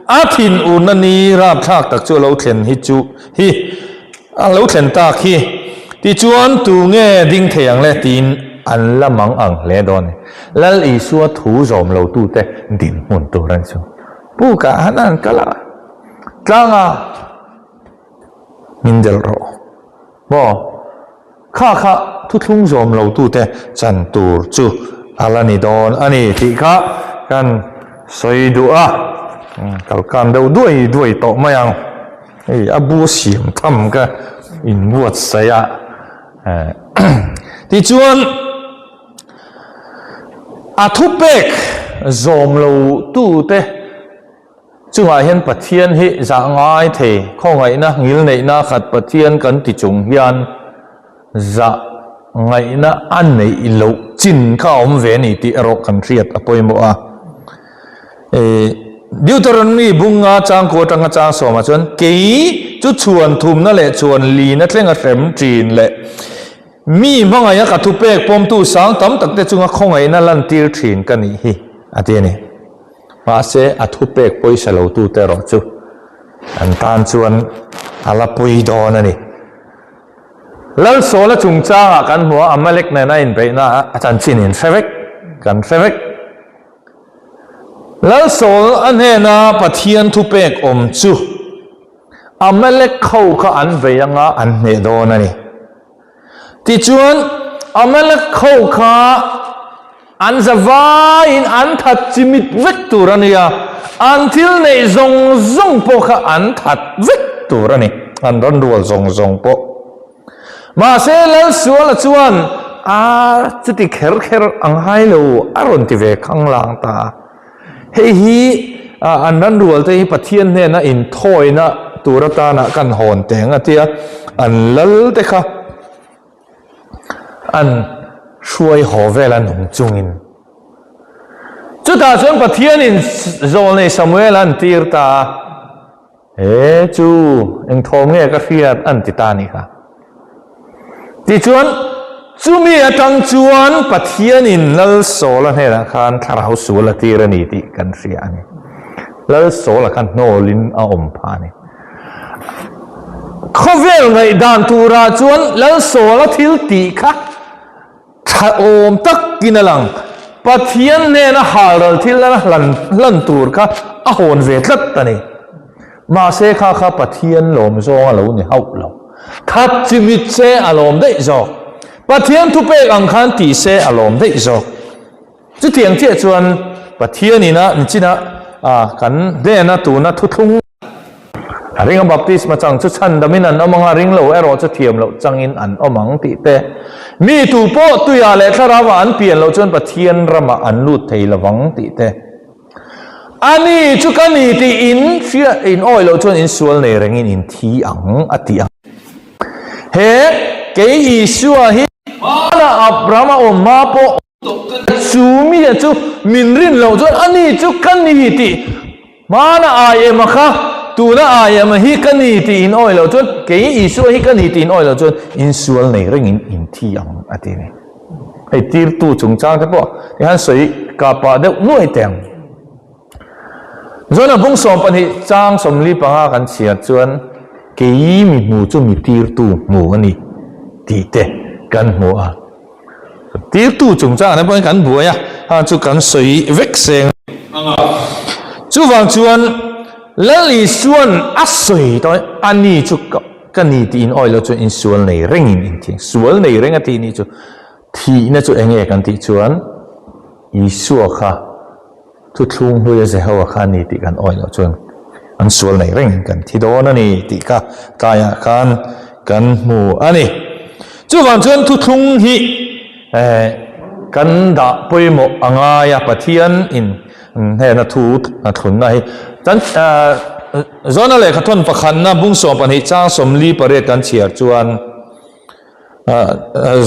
A thinurna ni rapthlak tak chu a lo thlen hi chu hi a lo thlen tak hi. Tichuan tu nge ding thei ang le tiin an la mang ang hle dawn a ni. Lal Isua thu zawm lo tute dinhmun tur an chu. Pukah han an kal a, tlanga min delh rawh. Maw? Kha kha thuthlung zawm lo tute chan tur chu a la ni dawn a ni tih kha kan sawi duh a, kalkan deuh duai duai tawh mai ang. Hei a bu siam tham ka inbuatsaih a, tichuan a thupek zawm lo tute Chungah hian Pathian hi zah ngai thei, khawngaihna ngilneihna khat Pathian kan ti chung hian zah ngaihna a neih loh chin kha a awm ve a ni tih erawh kan hriat a pawimawh a. Deuteronomy bunga changkua atanga chang sawmah chuan kei chu chhuan thumna leh chhuan lina thlenga hrem thin leh mi hmangaih a ka thupek pawmtu sang tam takte chunga khawngaihna lantir thin ka nih hi a ti a ni. Mahse, a thupek pawisa lotute erawh chu an tan chuan a la pui dawn a ni. Lalsawla chungchangah kan hmu a, Amalek nena inbeihna a chanchin in hre vek, kan hre vek. Lalsawl a hnena Pathian thupek awm chu Amalek ho kha an vei anga an hneh dawn a ni. Tichuan, Amalek ho kha an zavaiin an that chimit vek tur a ni a, an thil neih zawng zawng pawh kha an that vek tur a ni, an rawn rual zawng zawng pawh. Mahse, Lalsuala chuan, A, chuti kher kher a ngai lo, a rawn ti ve khanglang ta a. Hei hi an ran rual te hi Pathian hnena inthawina tur atana kan hawn teng a tia, an lal te kha an hruai haw vel a nung chungin. Chutah chuan Pathianin zawlnei Samuel an tir ta a, He chu eng thawm nge ka hriat an ti ta nih kha. Tichuan, chumi atang chuan Pathianin Lal Sawla hnenah khan thlarau sual a tir a ni tih kan hria a ni. Lal Sawla khan hnawlin a awm phah a ni. Khawvel ngaihdan turah chuan Lal Sawla thil tih kha Tha awm takin a lang. Pathian hnena halral thil a hlan hlan tur kha a hawn ve tlat a ni. Mahse kha kha Pathian lawm zawng a lo ni hauh lo. That chimit se a lawm daih zawk. Pathian thupek ang khan tih se a lawm daih zawk. Chutiang chiah chuan Pathian ina nichina kan hnena tuna thuthlung A ringa baptisma chang chu chhandamin an awm ang a, ring lo erawh chu thiam loh changin an awm ang tih te. Mi tu pawh tuiah leh thlarauah an pian loh chuan Pathian ramah an lut thei lo vang tih te. A ni chu ka ni tih in hria in awi loh chuan in sual nei rengin in thi ang a ti ang. He kei Isua hi hmanah Abrahama awm hma pawh Chu mi chu min rin loh chuan a ni chu ka ni tih hmana ai em a kha, tuna ai em a hi ka ni tih in awi loh chuan kei Isua hi ka ni tih in awi loh chuan in sual nei rengin in thi ang a ti a ni. Hei tirtu chungchang te pawh tihian sawi kah pah deuh nuai teh ang. Zona bung 12 chang 45 kan chhiar chuan kei mi hmu chu mi tirtu hmu a ni tih te kan hmu a. Tirtu chungchang ah pawhin kan buai a, hang chu kan sawi vek seng ang a. Chuvang chuan Lal Isua'n a sawi tawh a ni chu ka ni tih in awi lo chuan in sual nei rengin in thi ang. Sual nei reng a tih nih chu thihna chu eng nge kan tih chuan Isua kha thuthlung hlui a Jehoa kha a ni tih kan awi loh chuan an sual nei rengin kan thi dawn a ni tih kha tlaiah khan kan hmu a ni. Chuvang chuan thuthlung hi kan dah pawimawh a ngai a, Pathian in hnena thu thlunna hi kan Zona lehkha thawn pakhatna bung 12 chang 48 kan chhiar chuan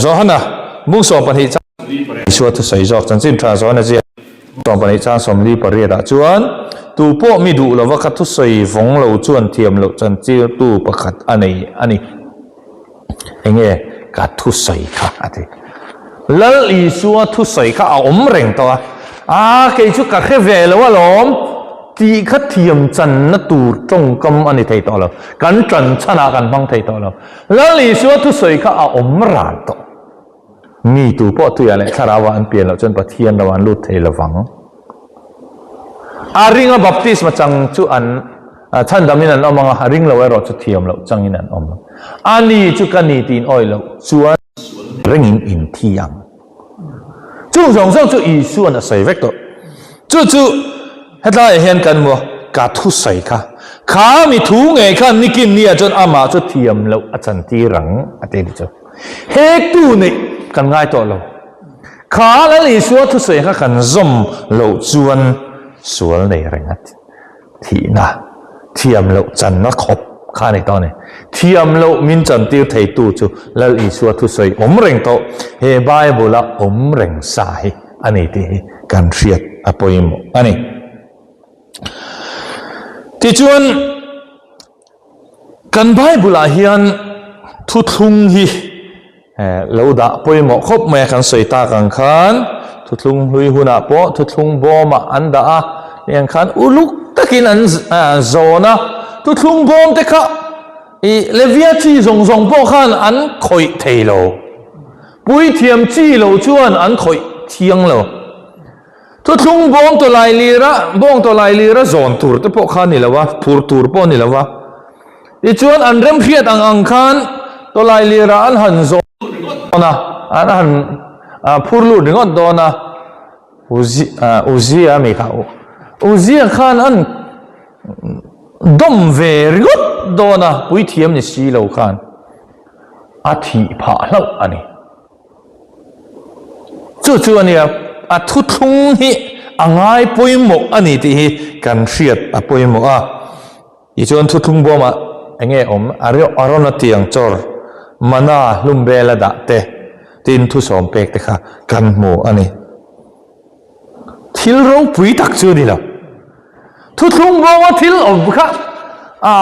Johana bung 12 chang Isua thusawi zawk chanchin tha Johana ziak 12 chang 48 ah chuan tu pawh mi duh lova ka thusawi vawng lo chuan thiam loh chantirtu pakhat a nei a ni. Enge ka thusawi kha a ti. Lal Isua thusawi kha a awm reng tawh a, a kei chu ka hre ve lo alawm tih kha thiam channa tur tawngkam a ni thei tawh lo. Kan tan chhanah kan hmang thei tawh lo. Lal Isua thusawi kha a awm ran tawh. Mi tu pawh tuiah leh thlarauah an pian loh chuan Pathian lo an lut thei lovang. A ringa baptisma chang chu an chhandamin an awm ang a, a ring lo erawh chu thiam loh changin an awm ang. A ni chu ka ni tiin awi loh chuan rengin in thi ang. Chung zawng zawng chu Isua'n a sawi vek tawh. Chu chu hetlaiah hian kan hmu a, ka thusawi kha, kha mi thu ngei khan nikin nia chuan amah chu thiam loh a chantir ang a ti ni chu. Hektu neih kan ngai tawh lo. Kha Lal Isua thusawi kha kan zawm loh chuan sual nei reng a thihna, thiam loh channa khawp kha a ni tawh a ni. Thiam loh min chantir theitu chu Lal Isua thusawi awm reng tawh, he Bible-a awm reng sa hi a ni tih hi kan hriat a pawimawh a ni. Tichuan. Kan Bible-ah hian thuthlung hi lo dah pawimawh khawp mai a, kan sawi tak ang khan thuthlung hlui hunah pawh thuthlung bawmah an dah a, tiang khan uluk takin an zawn a, thuthlung bawm te kha ih Levia chi zawng zawng pawh khan an khawih thei lo, puithiam chi lo chuan an khawih thiang lo. Thuthlung bawng tawlai lira, bawng tawlai lira zawn tur te pawh kha a ni lo a, phur tur pawh a ni lo a. Tichuan an remhriat ang ang khan tawlai lira an han zawn dawn a, an han phur lut ringawt dawn a. Uzia mi kha, Uzia khan an dawm ve ringawt dawn a, puithiam ni si lo khan a thih phah hlauh a ni. Chu chu a nia, a thuthlung hi a ngai pawimawh a ni tih hi kan hriat a pawimawh a. Tichuan thuthlung bawmah eng nge awm? A rawn a tiang chawr, mana hlum bela dah te, tin thusawm pek te kha kan hmu a ni. Thil ropui tak chu a ni lo. Thuthlung bawnga thil awm kha a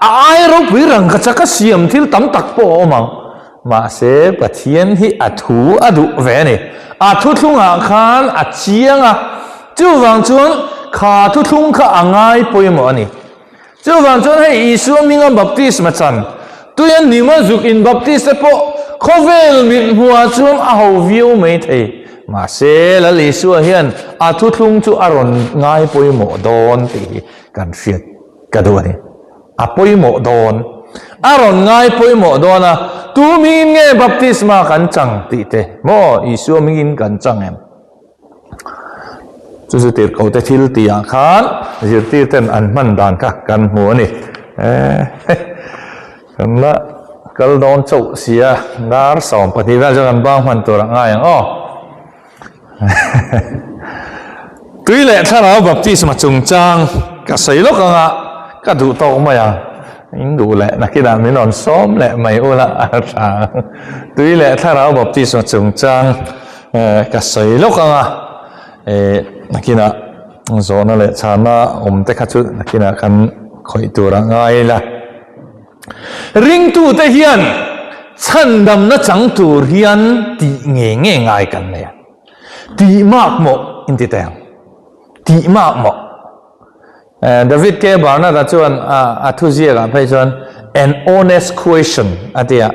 ai ropui rang ka chaka siam thil tam tak pawh a awm ang. Mahse Pathian hi a thu a duh ve a ni. A thuthlungah khan a chiang a, chuvang chuan kha thuthlung kha a ngai pawimawh a ni. Chuvang chuan hei Isua hminga baptisma chan, tuia nima zuk in baptist te pawh khawvel mit hmuhah chuan a ho viau mai thei. Mahse, Lal Isua hian a thuthlung chu a rawn ngai pawimawh dawn tih hi kan hriat ka duh a ni. A pawimawh dawn. A rawn ngai pawimawh dawn a, tu hmingin nge baptisma kan chang tih te maw Isua hmingin kan chang em? Chu chu tirhkohte thil tihah khan zirtirten an hman dan kha kan hmu a ni. Kan la kal dawn chauh si a, dar 12 vel chuan kan bang hman tur a ngai ang aw. Tui leh thlarau baptisma chungchang ka sawi lawk ang a, ka duh tawk mai ang. In duh leh nakinah min rawn sawm leh mai ula a tha ang. Tui leh thlarau baptisma chungchang Ka sawi lawk ang a, nakinah zawhna leh chhana awm te kha chu nakinah kan khawih tur a ngai ila. Ringtute hian chhandamna chang tur hian tih nge nge ngai kan nei a, tih makmawh inti teh ang, tih makmawh. David K. Barnard-a chuan a thuziakah phei chuan an honest question a ti a.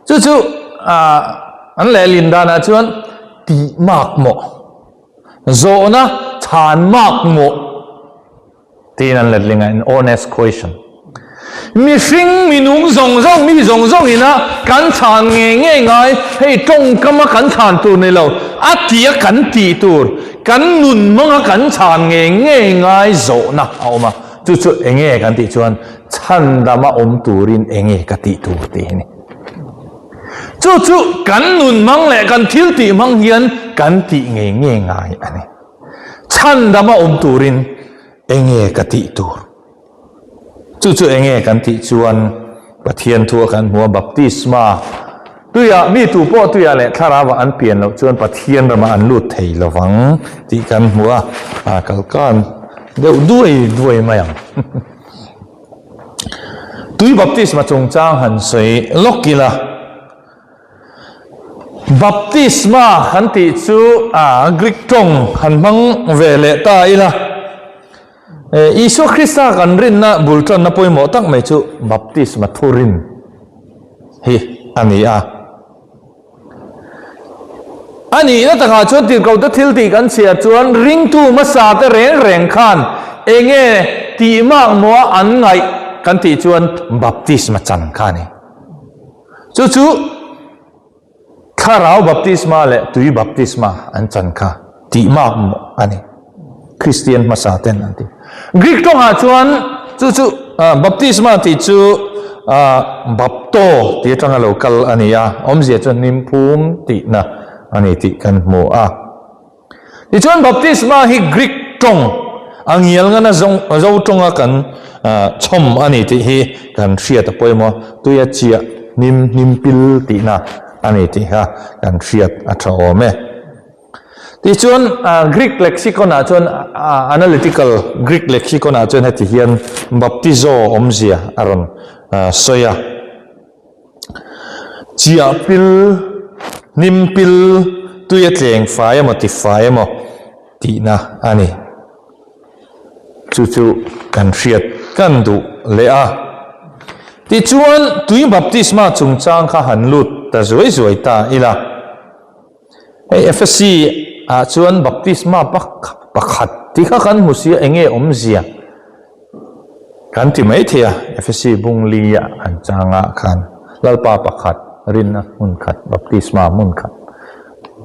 Chu chu an lehlin danah chuan tih mak mawh, zawhna chhan mak mawh tiin an letling a, an honest question. Mihring minung zawng zawng, mi zawng zawng ina kan chhan ngei ngei ngai, hei tawngkama kan chhan tur ni lo, a tia kan tih tur, kan nun hmanga kan chhan ngei ngei ngai zawhna a awm a. Chu chu enge kan tih chuan chhandama awm turin enge ka tih tur tih hi ni. Chu chu kan nun hmang leh kan thil tih hmang hian kan tih ngei ngei ngai a ni. Chhandama awm turin enge ka tih tur? Chu chu enge kan tih chuan Pathian thu a kan hmu a, baptisma tuiah mi tu pawh tuiah leh thlarauah an pian loh chuan Pathian ramah an lut thei lovang tih kan hmu a, a kalkan deuh duai duai mai ang. Tui baptisma chungchang han sawi lawk ila. Baptisma han tih chu a Greek tawng han hmang ve leh ta ila. Isua Krista kan rinna bul tanna pawimawh tak mai chu baptisma thurin hi a ni a. A nihna takah chuan tirhkohte thil tih kan chhiar chuan ringtu hmasa te reng reng khan enge tih mak maw an ngaih kan tih chuan baptisma chan kha a ni. Chu chu Thlarau baptisma leh tui baptisma an chan kha tih mak mawh a ni. Kristian hmasa ten an ti. Greek tawngah chuan chu chu baptisma tih chu bapto tih atanga lo kal a ni a, awmzia chuan hnim-phum tihna a ni tih kan hmu a. Tichuan baptisma hi Greek tawng a ngial ngana zo tawnga kan chhawm a ni tih hi kan hriat a pawimawh. Tuia chiah hnim hnim pil tihna a ni tih kha kan hriat a tha awm e. Tichuan Greek lexicon ah chuan analytical Greek lexicon ah chuan heti hian baptizo awmzia a rawn sawi a. Chiah pil, hnim pil, tui a tleng fai emaw ti fai emaw tihna a ni. Chu chu kan hriat kan duh leh a. Tichuan tui baptisma chungchang kha han lut ta zuai zuai ta ila. Hei Efesi ah chuan baptisma pakhat tih kha kan hmu sia enge awmzia kan ti mai thei a, Efesi bung li ah an chang ah khan Lalpa pakhat rinna hmun khat baptisma hmun khat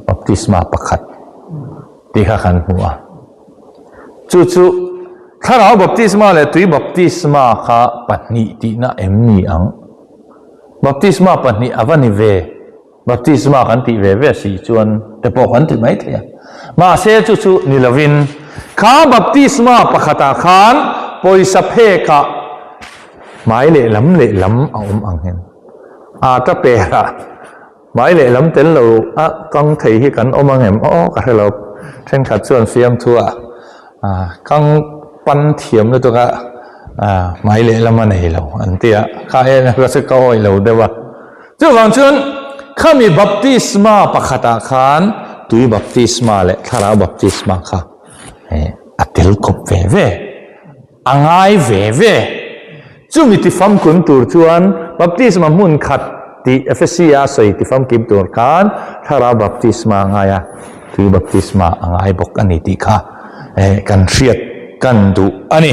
baptisma pakhat tih kha kan hmu a. Chu chu thlarau baptisma leh tui baptisma kha pahnih tihna em ni ang? Baptisma pahnih a va ni ve. Baptisma kan tih ve ve si chuan te pawh kan ti mai thei a. Mahse chu chu ni lovin kha baptisma pakhatah khan pawisa phekah hmai lehlam lehlam a awm ang hian ata perah hmai lehlam tel lo a kang thei hi kan awm ang em? Aw ka hre lo. Thenkhat chuan fiamthuah kang pan thiam lutuk a hmai lehlam a nei lo an ti a. Kha em em kha chu ka awih lo deuh a. Chuvang chuan khami baptisma pakhatah khan tui baptisma leh thlarau baptisma kha a tel kawp ve ve, a ngai ve ve. Chumi tifamkim tur chuan baptisma hmun khat tih Efesia a sawi tifamkim tur khan thlarau baptisma a ngai a, tui baptisma a ngai bawk a ni tih kha kan hriat kan duh a ni.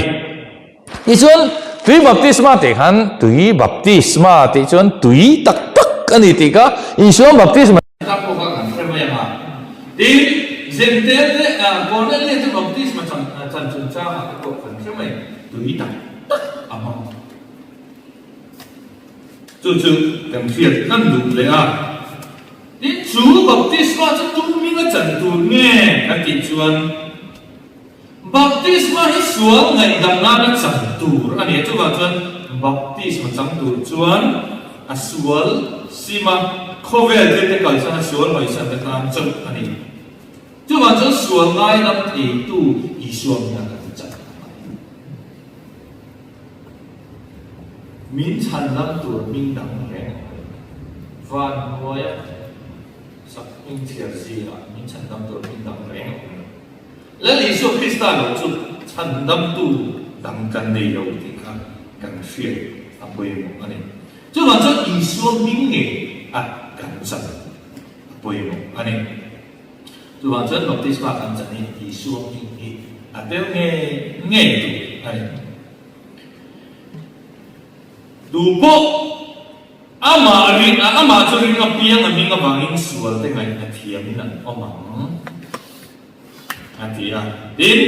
Tichuan, tui baptisma tih khan tui baptisma tih chuan tui tak tak a ni tih kha Isua baptisma. Tak pawh kha kan hre mai ang a. Tin, Zentel te, Cornelia te baptisma chan chan chungchangah te pawh kan hre mai, tui tak tak a hmang. Chu chu kan hriat kan duh leh a. Tin, chu baptisma chu tu hminga chan tur nge kan tih chuan, Baptisma hi sual ngaihdam nana chang tur a ni a, chuvang chuan baptisma chang tur chuan a sual sim a, khawvel thil te kalsan a sual hawisan te tan chauh a ni. Chuvang chuan sual ngaidam theitu Isua hmingah kan chang a ni. Min chhandam tur hming dang reng a awm lo. Van hnuaia sak hming chhiar zingah min chhandam tur hming dang reng a awm lo. Lal Isua Krista lo chu Chhandamtu dang kan nei lo tih kha kan hriat a pawimawh a ni. Chuvang chuan Isua hming ngei a kan chan a pawimawh a ni. Chuvang chuan baptisma kan chan hi Isua hming hi a tel ngei ngei tur a ni. Tu pawh amah ring a, amah chu ring apiang a hming avangin sual te ngaihna thiamin an awm ang. A ti a. Tin,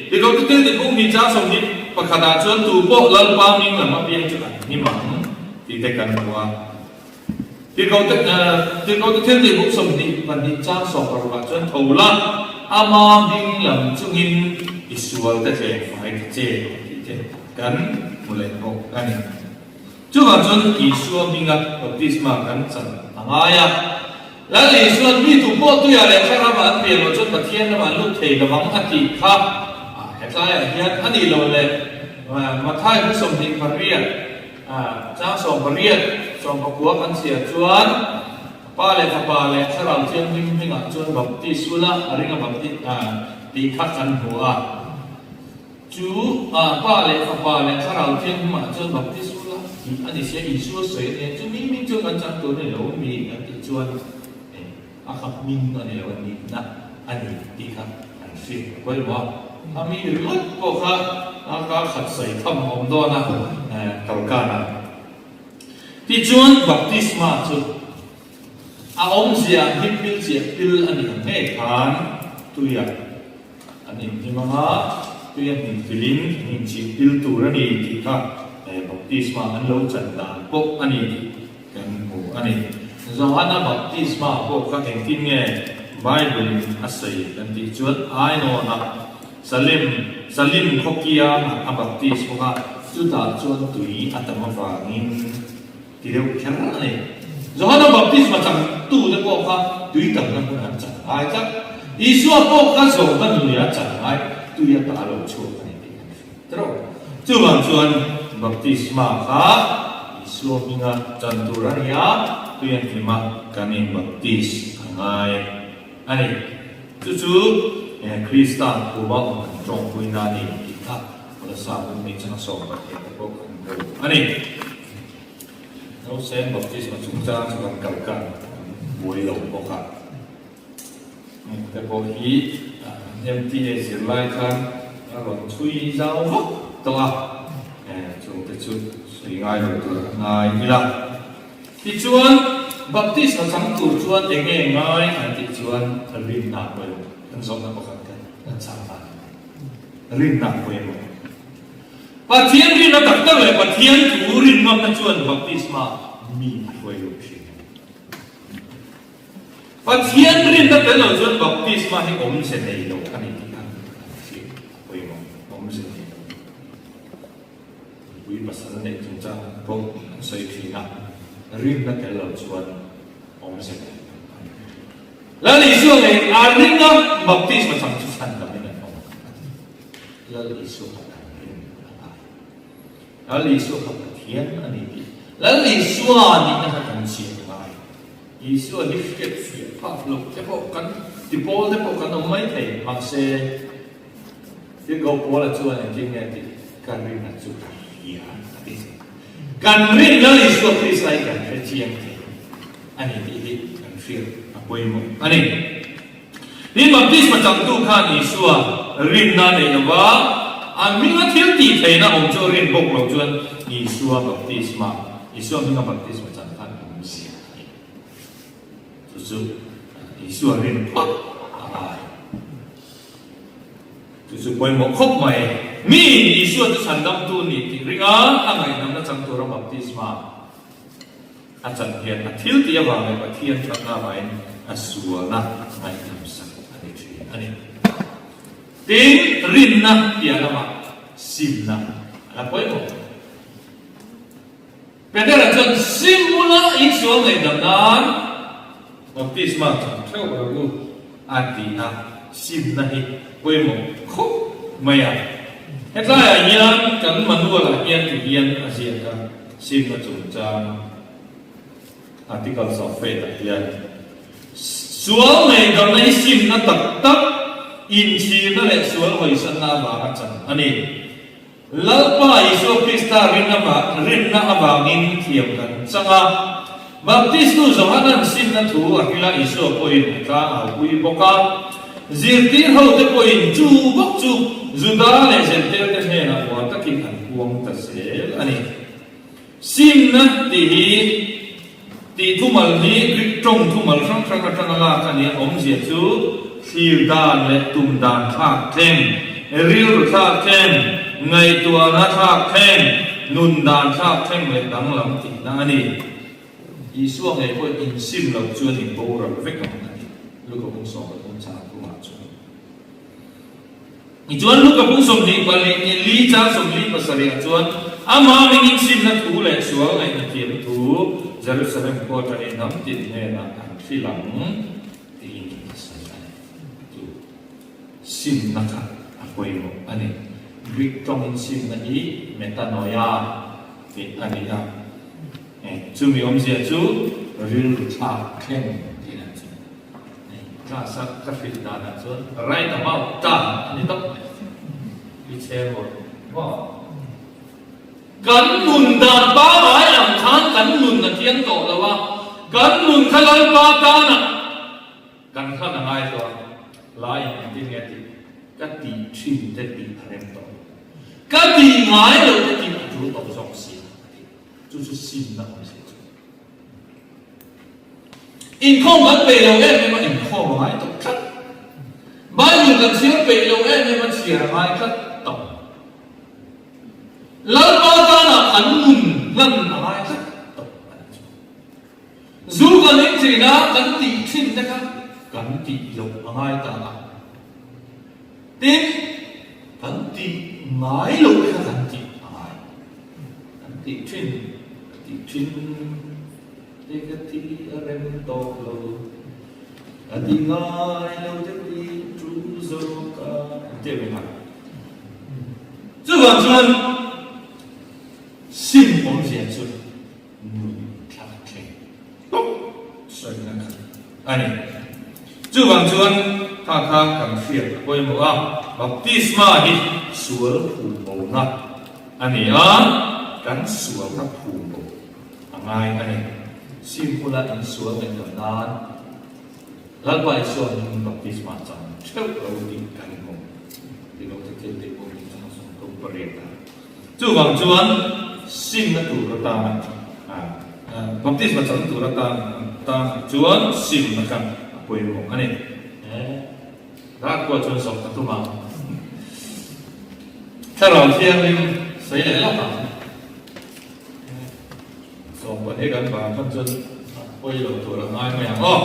Tirhkohte thil ti phung hnih chang 21 ah chuan tu pawh Lalpa hming lam apiang chu an hnim ang tih te kan hmu a. Tirhkohte Tirhkohte thil ti phung 22 chang 16 ah chuan tho la, ama hming lam chungin i sual te tleng fai ta che tih te kan hmu leh bawk a ni. Chuvang chuan Isua hminga baptisma kan chan a ngai a. Lal Isua'n mi tu pawh tuiah leh thla ramah an pian loh chuan Pathian ramah an lut thei lovang a tih kha hetlaiah hian a nih loh leh Mathai bu 28 chang 18 19 kan chhiar chuan Pa leh Fapa leh Thlarau Thianghlim hmingah chuan baptis ula a ring a baptis tih kha kan hmu a. Chu a Pa leh Fapa leh Thlarau Thianghlimah chuan baptis ula tih a ni sia, Isua sawi a nia. Chu mi hming chuan kan chang tur a ni lo mi kan tih chuan a kha hming a ni lo a nihna a ni tih kha kan hriat a pawimawh a. A mi ringawt pawh kha a kar khat sawi tham a awm dawn a kalkan a. Tichuan baptisma chu a awmzia hlim pil chiah pil a ni ang ngei khan tuiah An inhnim ang a, tui a hnim pilin an inchih pil tur a ni tih kha baptisma an lo chan dan pawh a ni tih kan hmu a ni. Johana baptisma pawh kha engtin nge Bible-in a sawi kan tih chuan Ainawn-a Salim, Salim khaw kiangah a baptis bawk a, chutah chuan tui a tam avangin Ti deuh kher a ni. Johana baptisma changtute pawh kha tui tamna hmun an chang ngai tlat. Isua pawh kha zawhna nuia chang ngai tui ata a lo chhuak a ni tih kan hria tawh. Chuvang chuan baptisma kha Isua hminga chan tur a ni a, tui an hlim a, kan inbaptis a ngai a ni. Chu chu Krista khuma awm kan tawngpuina a ni tih kha Kolosai hun hmeichhia 18 te pawh kan hmu a ni. Nausen baptisma chungchang chu kan kal kan buai lo bawk a. Hengte pawh hi MTA zirlai khan a rawn chhui zau vak tawh a, chungte chu sawi ngai lo tur a ngai ila. Tichuan, baptisma chang tur chuan eng nge ngai an tih chuan rinna pawimawh kan zawhna pakhat kan kan chang ta. Rinna pawimawh. Pathian rinna tak tak leh Pathian thu rin ngamna chuan baptisma mi a hruai lo thin. Pathian rinna tel lo chuan baptisma hi awmze nei lo a ni tih kha kan hriat a pawimawh. Awmze nei lo. Nupui pasal neih chungchang pawh an sawi thin a, rinna tel lo chuan awmze nei lo a ni. Lal Isua ngei a ringa baptisma chang chu chhan damin an awm a ti. Lal Isua kha kan rin a ngai. Lal Isua kha Pathian a ni tih Lal Isua nihna kha kan chian a ngai. Isua hi hriat fiah phak loh te pawh kan ti pawl te pawh kan awm mai thei. Mahse, Tirhkoh Paula chuan engtin nge a tih? Kan rinna chu ka hria a ti. Kan rin Lal Isua Krista hi kan hre chiang thei a ni tih hi kan hriat a pawimawh a ni. Tin, baptisma changtu khan Isua rinna a nei lo va, a hminga thil tih theihna awm chu a rin bawk lo chuan Isua baptisma, Isua hminga baptisma chang khan awm zia a ni. Chu chu Isua rin phawt a ngai. Chu chu pawimawh khawp mai. Miin Isua chu chhandamtu ni tih ringa a ngaihnamna chang tura baptisma A chan hian a thil tih avang leh Pathian thatna avangin a sualna ngaihdam sak a ni thin a ni. Tin, rinna piah lamah simna a la pawimawh. Petera chuan sim bula insual ngaihdam nan baptisma chang theuh rawh u a ti a, simna hi pawimawh khawp mai a. Hetlaiah hian kan manual-ah hian ti hian a ziak a. Simna chungchang Articles of Faith ah hian sual ngaihdamna hi simna tak tak. Inchhirna leh sual hawisanna avanga chan a ni. Lalpa Isua Krista rinna avangin thiam kan chang a. Baptistu Johanan simna thu a hril a, Isua pawhin a tlangaupui bawk a. Zirtir hote pawhin chu bawk chu Juda leh Jentail-te hnenah uar takin an puang ta zel a ni. Simna tih hi tih thumal hi Greek tawng thumal hrang hrang atanga lak a ni a, awmzia chu thlir dan leh tum dan thlak thleng, rilru thlak thleng, ngaihtuahna thlak thleng, nun dan thlak thleng leh danglam tihna a ni. Isua ngei pawhin insim loh chuan in boral vek ang a ti, Luka bung 13 chang thumah chuan. Tichuan Luka bung 24 li chang 47 ah chuan amah hmingin simna thu leh sual ngaihna thiam thu Jerusalem khua atangin hnam tin hnenah an hrilh ang tiin a sawi a ni. Chu simna kha a pawimawh a ni. Greek tawngin simna hi metanoia tih a ni a, chumi awmzia chu rilru thlak thleng tihna chu. Class a ka hrilh danah chuan right about tan a ni tawp mai. I chhe maw? Maw? Kan nun dan pangai ang khan kan nun a thiang tawh lo a, kan nun kha Lalpa tana kan hlan a ngai tawh a, laiin engtin nge tih ka tih thin te tih a rem tawh lo. Ka tih ngai lo te tih a tul tawh zawk si a ti. Chu chu simna awmzia chu. Inkhawm kan peih lo em em a, inkhawm a ngai tawh tlat. Bible kan chhiar peih lo em em a, chhiar a ngai tlat tawh. Lalpa tanah kan nun hlan a ngai tlat tawh a nih chu. Zu kan in thin a, kan tih thin te kha kan tih loh a ngai ta a. Tin, kan tih ngai loh te kha kan tih a ngai. Kan tih thin, ka tih thin te ka ti a rem tawk lo, ka ti ngai lo te ti tu zawk a an ti a mi Chuvang chuan sim awmzia chu nun thlak thleng tawp sawina kha a ni. Chuvang chuan kha kha kan hriat a pawimawh a, baptisma hi sual phumbo-na a ni a, kan sual kha phumbo a ngai a ni. Sim huna insual ngaihdam nan Lalpa Isua hmingin baptisma chang theuh lo tih kan hmu. Tilo te thil tih pawh hi chang 38 a. Chuvang chuan simna tur atana baptisma chang tur atan tan chuan simna kha a pawimawh a ni. Dar pawh chuan zawm ka tum ang. Thlarau Thianghlim sawi leh lawk ang. Sawm pahnih kan vang khan chuan a pawi lo tur a ngai mai ang aw.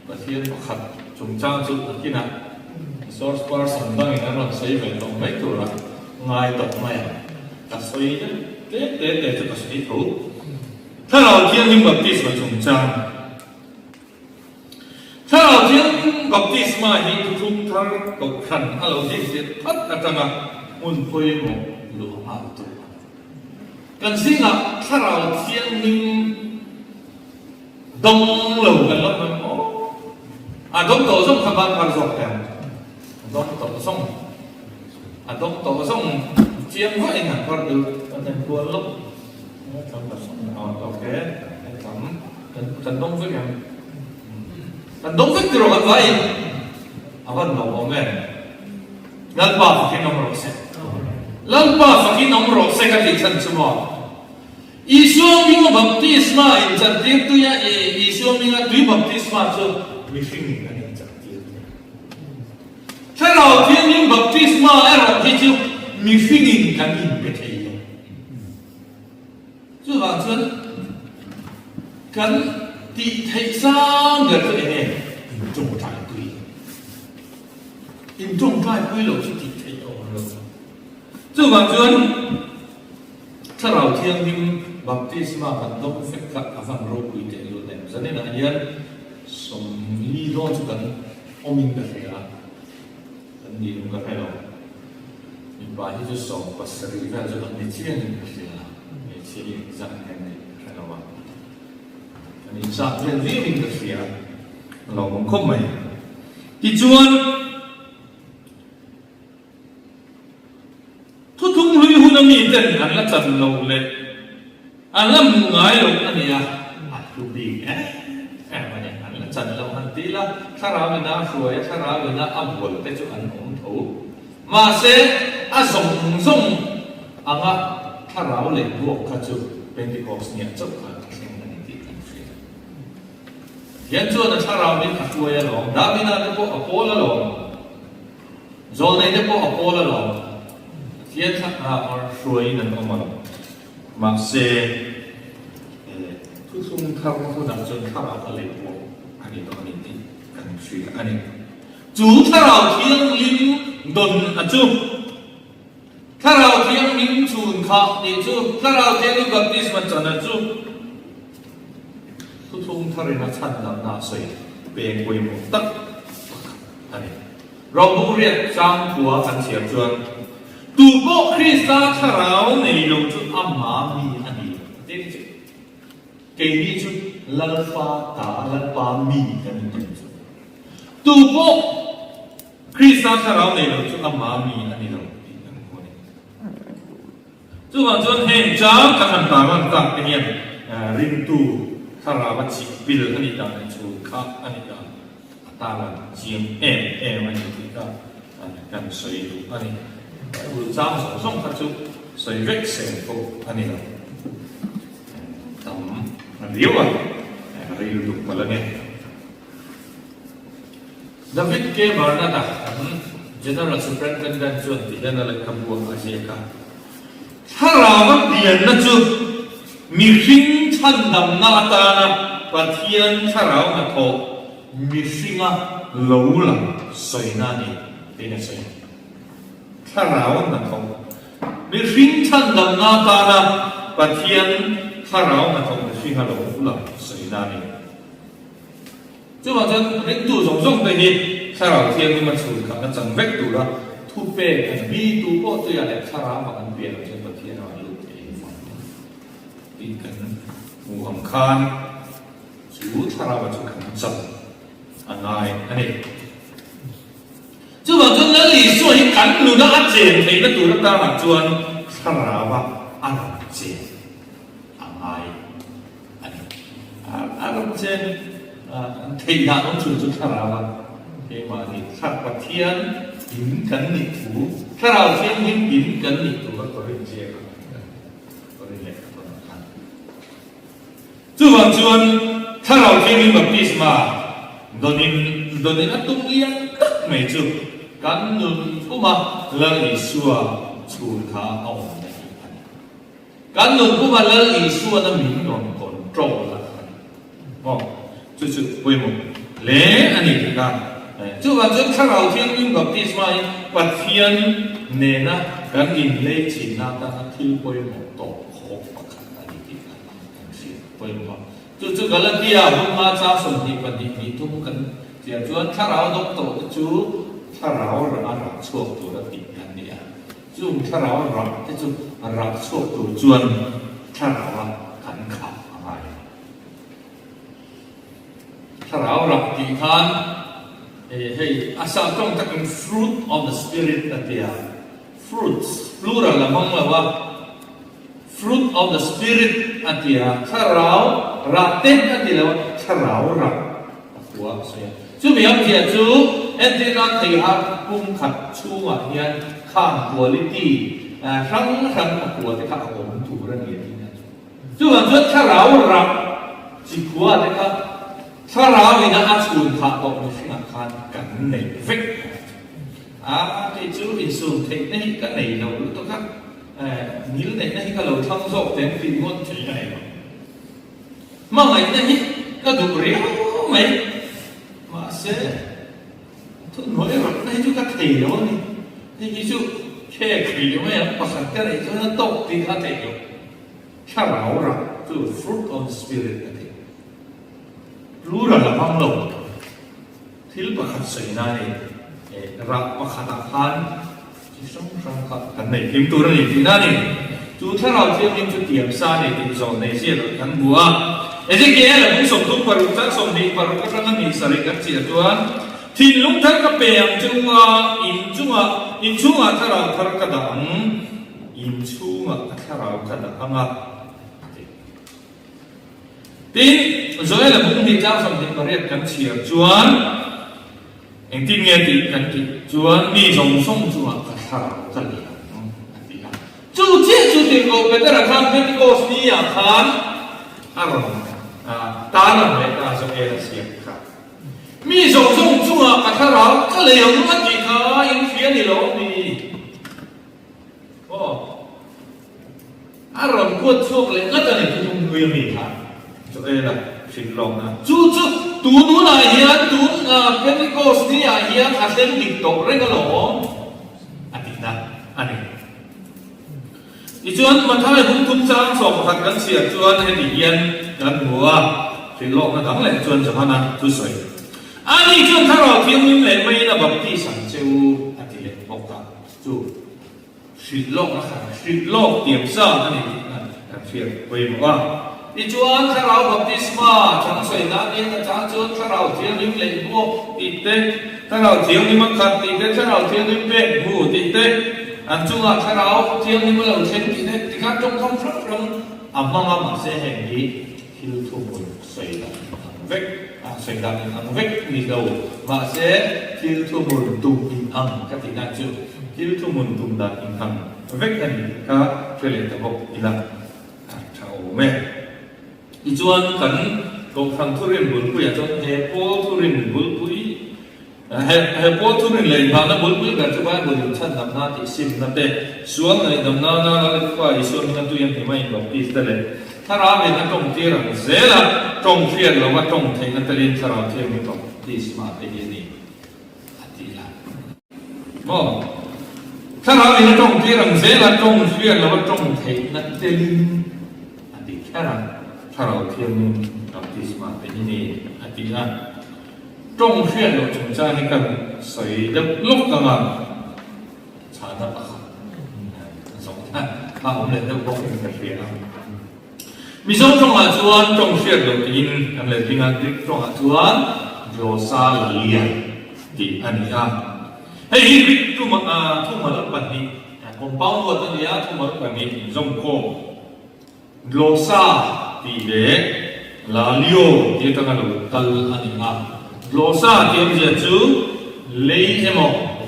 Pathian pakhat chungchang chu a kin a, resource person dangin an rawn sawi ve tawh mai tura ngai tawh mai ang. Ka sawi deuh te te te chu ka sawi tho. Thlarau Thianghlim Baptisma chungchang. Thlarau Thianghlim Baptisma hi thuthlung thar kohhran a lo zintir phat atanga hmun pawimawh luh nghal tur a ni. Kan zingah Thlarau Thianghlim Dawng lo kan lo hman maw? A dawng tawh zawng kha ban phar zawk teh ang. A dawng tawh zawng. A dawng tawh zawng chiang vah in han phar duh kan en kual lawk. Okay, tam kan dawng vek em? Kan dawng vek tiraw kan vai in? A van lo awm em? Lalpa fakin awm rawh se. Lalpa fakin awm rawh se ka tih chhan chu maw? Isua hminga baptisma inchantir tuia i Isua hminga tui baptisma chu mihringin an inchantir thei. Thlarau Thianghlim baptisma erawh hi chu mihringin kan inpe thei lo. Chuvang chuan kan tih theih sang ber chu eng nge? Intawngtaipui. Intawngtaipui loh chu tih theih a awm lo. Chuvang chuan Thlarau Thianghlim baptisma kan dawng fek kha a van ropui teh lut em? Zaninah hian 40 dawn chu kan awmin ka hria a, kan ni awm ka hre lo. Mipa hi chu 70 vel chu kan ni chiangin ka hria a, hmeichhia hi engzat nge an nih ka hre lo a, kan inzat vel viauin ka hria, a lawmawm khawp mai. Tichuan, Thuthlung hlui huna miten an la chan loh leh an la hmuh ngai loh a ni a, a hlu bik em em a ni. An la chan loh han ti ila, thlarau ina hruai a, thlarau ina a bual te chu an awm tho. Mahse, a zawng zawng anga thlarau leh buak kha chu Pentecost niah chauh khan a thleng a ni tih kan hria. Pathian chuan a thlarauin a hruai alawm, Davida te pawh a pawl alawm. Zawlnei te pawh a pawl alawm. Pathian thlarau hruaiin an awm alawm. Mahse, thuthlung thar hunah chuan thlarau a lei pawh a ni tawh a ni tih kan hria a ni. Chu thlarau thianghlim dawn a chu. Thlarau thianghlim chhun khah tih chu thlarau thianghlim baptisma chan a chu. Thuthlung tharin a chhandamna a sawi peng pawimawh tak pakhat a ni. Rohung riat chang khua kan chhiar chuan, Tu pawh Krista thlarau nei lo chu ama mi a ni lo a ti ni chu. Keini chu Lalfa ta, Lalpa mi kan ni tawh chu. Tu pawh Krista thlarau nei lo chu ama mi a ni lo tih kan hmu a ni. Chuvang chuan heng chang kan han tarlan tak te hian ringtu thlarau a chih pil a nih dan leh chhun kha a nih dan a tarlan chiang em em a ni tih kha kan sawi duh a ni. Bible chang zawng zawng kha chu sawi vek seng pawh a ni lo. Tam a riau a, rei lutuk palh a ni. David K. Barnard-a kan General Superintendent chuan ti hian a lehkhabu ah a ziak a, Thlarau a pianna chu mihring chhandamna atana Pathian thlarau hnathawh mihringa lo lang sawina a ni tiin a sawi. Thlarau hnathawh mihring chhandamna atana Pathian thlarau hnathawh mihringa lo lang sawina a ni. Chuvang chuan ringtu zawng zawng te hi Thlarau Thianghlim a chhun khatna chang vek tura thupek an mi tu pawh tuiah leh Thlarau ah an pian ah chuan Pathian ah an lut thei ang fang tih kan hmu ang khan chu Thlarau ah chu kan chang a ngai a ni. Chuvang chuan Lal Isua hi kan nuna a chen theihna tur atangah chuan Thlarau ah a rawn chen a ngai. A ni. A ram chen an theih dan awm chhun chu thlarau a keimahni thlar Pathian in kan nih thu, thlarau thianghlim in kan nih thu kha Korin ziak a Korin lehkha tawnah khan. Chuvang chuan thlarau thianghlim baptisma dawnin dawnin a tum lian tak mai chu kan nun puma Lal Isua chhun kha a awm na hi a ni. Kan nun puma Lal Isuana min rawn control a ni maw? Chu chu pawimawh hle a ni tih kha. Chuvang chuan Thlarau Thianghlim baptisma hi Pathian nena kan inlei chinna atana thil pawimawh tawp khawk pakhat a ni tih kha kan hriat pawimawh a. Chu chu Galatia hmunhma chang 22 hnih thum kan chiah chuan Thlarau dawng tawhte chu Thlarau rah a rah chhuak tur a tih an ni a. Chung thlarau rah te chu rah chhuak tur chuan thlaraua kan khah a ngai a ni. Thlarau rah tih khan hei a sah tawng takin fruit of the spirit a ti a, fruits plural a hmang lo a, fruit of the spirit a ti a, thlarau rah te a ti lo a, thlarau rah a khua a sawi a. Chumi awmzia chu entirna theiha pum khat chhungah hian khang quality hrang hrang a kua te kha a awm tur a ni a tihna chu. Chuvang chuan thlarau rah chi khua te kha thlarau ina a chhun phah tawh mihringah khan kan nei vek a, kei chu insum theihna hi ka nei lo lutuk a, ngil neihna hi ka lo thlang zawk teng tih ngawt thei ka nei lo. Hmangaihna hi ka duh riau mai, mahse thunhnuai rawtna hi chu ka thei lo a ni. Hei hi chu khek rih mai ang, pakhat ka neih chuan a tawk tih kha a theih loh. Thlarau rah chu fruit of the spirit a ti. Plural a hmang lo. Thil pakhat sawi na a ni. Rah pakhatah khan chi hrang hrang kha kan nei hlim tur a ni tihna a ni. Chu thlarau thianghlim chu tiam sa a ni tih zawh nei ziah loh kan hmu a. Ezekiel a bung 36 chang 26 atanga ni sarih kan chiah chuan. Thinlung thar ka pe ang che u a, in chungah, in chhungah thlarau thar ka dah ang, in chhungah ka thlarau ka dah ang a, a ti. Tin, Joel-a bung hnih tlang 28 kan chhiar chuan, Engtin nge tih kan tih chuan mi zawng zawng chungah ka thlarau ka leh ang, a ti a. Chu chiah chu tirhkoh Petera khan Pentecost ni ah khan a rawn tarlang leh ta Joel a siam kha. Mi zawng zawng chungah ka thlarau ka leh ang a tih kha in hria ni lo mi? Aw. A rawn kuat chhuak leh ngat a ni thuthlung hlui a mi kha Joel-a hrilh lawkna chu chu tun hunah hian tun Pentecost ni ah hian a thleng dik tawh reng alawm a tihna a ni. Tichuan Mathai hung thum chang 11 kan chhiar chuan heti hian kan hmu a, hrilh lawkna dang leh chuan Johana thusawi Ani chuan Thlarau Thianghlim leh maiin a baptis ang che u a ti leh bawk a chu. Hrilh lawkna kha hrilh lawk tiam sa a ni tih kha kan hriat pawimawh a. Tichuan, Thlarau baptisma chang sawi nan hian a chang chuan Thlarau Thianghlim leh hmuak tih te, Thlarau Thianghlim a khat tih te, Thlarau Thianghlim pek hmu tih te, an chungah Thlarau Thianghlim a lo thleng tih te tikhan tawngkam hrang hrang a hmang a, mahse heng hi Thil thuhmun sawi dan in ang vek a, sawi dan in ang vek ni lo. Mahse, thil thuhmun tum in ang ka tih nan chu thil thuhmun tum dan in ang vek a ni tih kha hre leh ta bawk ila a tha awm e. Tichuan, kan Kohhran thurin bulpuiah chuan he pawl thurin bulpui He he pawl thurin leh inhahna bulpui ber chu Bible in chhandamna tih simna te, sual ngaihdam nana Lalpa Isua hminga tui a hnim a inbaptis te leh Thlarau in a tawng tir ang zel a, tawng hriat lova tawng theihna telin Thlarau Thianghlim baptisma te hi a ni a ti a. Maw? Thlarau in a tawng tir ang zel a, tawng hriat lova tawng theihna telin a ti kher a, Thlarau Thianghlim baptisma te hi ni a ti a. Tawng hriat loh chungchang hi kan sawi deuh lawk ang a, chhana pakhat zawhna kha awm leh deuh bawk in ka hria a. Mizo tawngah chuan tawng hriat loh tiin kan letling a, Greek tawngah chuan glossolalia tih a ni a. Hei hi Greek thumal pahnih, compound word a ni a, thumal pahnih inzawmkhawm. Glossa tih leh Lalio tih atanga lo kal a ni a. Glossa tih awmzia chu lei emaw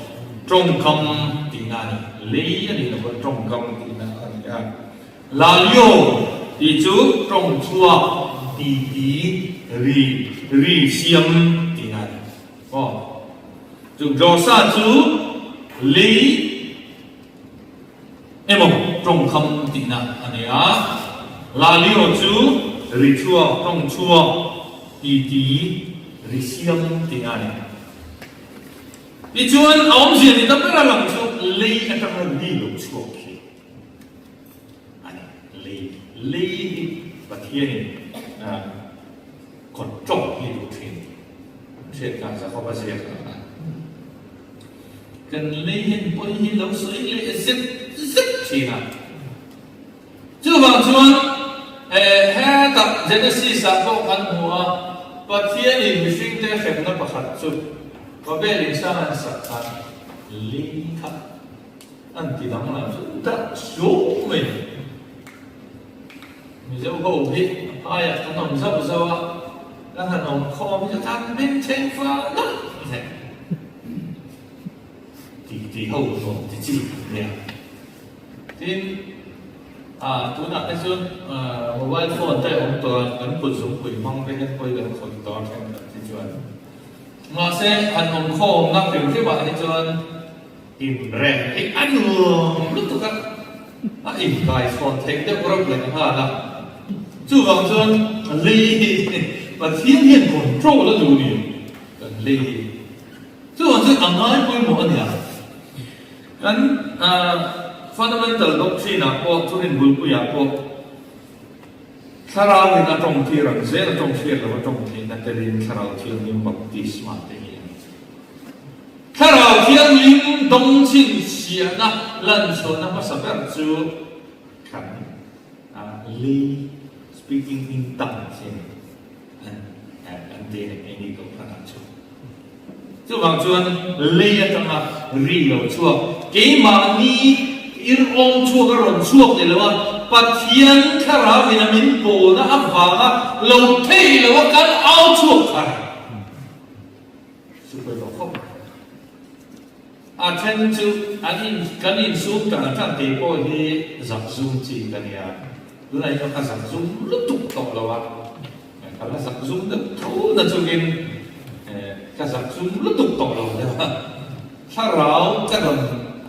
tawngkam tihna a ni. Lei a nih loh pawn tawngkam tihna a ni a. Lalio tih chu tawng chhuak, titi, ri, ri siam tihna a ni. Aw. Chu Glossa chu lei. Emaw tawngkham tihna a nei a, Lalio chu ri chhuak, tawng chhuak, titi, ri siam tihna a ni. Tichuan a awmzia ni ta ber a lang chu lei atanga ri lo chhuak hi a ni. Lei, lei hi Pathianin kawt tawng hi duh thin. Hriat khan Jakob a ziak ang a. Kan lei hian pawi hi lo sawi leh zet zet thin a. Chuvang chuan hetah Genesis ah pawh kan hmu a, Pathianin mihringte hremna pakhat chu Babel in sang an sak khan lei kha an ti danglam chu darh suau mai. Mizo ho hi a phaiah kan awm zauh zauh a, kan han awm khawm hi chu kan bengchheng fal nawlh hle. Ti ti ho nuam ti chi kan nia. Tin, ah tunah te chuan mobile phone te a awm tawh a, kan kut zungpui hmang te hian pawi kan khawih tawh a thenkhat hi chuan. Mahse, han awm khawmna hrim hrimah hi chuan Inrem hi a nuam lutuk a, a inkaichhawn theih deuh reuh leh nghal a. Chuvang chuan lei hi Pathian hian control a duh ni kan lei hi. Chuvang chuan a ngai pawimawh a nia. Kan fundamental doctrine ah pawh thurin bulpui ah pawh Thlarau in a tawng tir ang zel a tawng hriat lo a tawng theihna telin Thlarau Thianghlim baptisma te hi a ni. Thlarau Thianghlim dawng chhinchhiahna lanchhuahna hmasa ber chu kan lei, speaking in tongues, hi a ni an ti a ni keini Kohhranah chuan. Chuvang chuan lei atanga ri lo chhuak, keimahni ir awm chhuak a rawn chhuak ni lo a, Pathian thlarau in a min pawlna avanga lo thei lo a kan au chhuak thar chu pawimawh khawp mai. A then chu an in kan insum tan tan kei pawh hi zakzum chi ka nia, tunah hian ka zakzum lutuk tawh lo a. Ka la zak zum deuh tho na chungin ka zak zum lutuk tawh lo deuh a, thlarau ka rawn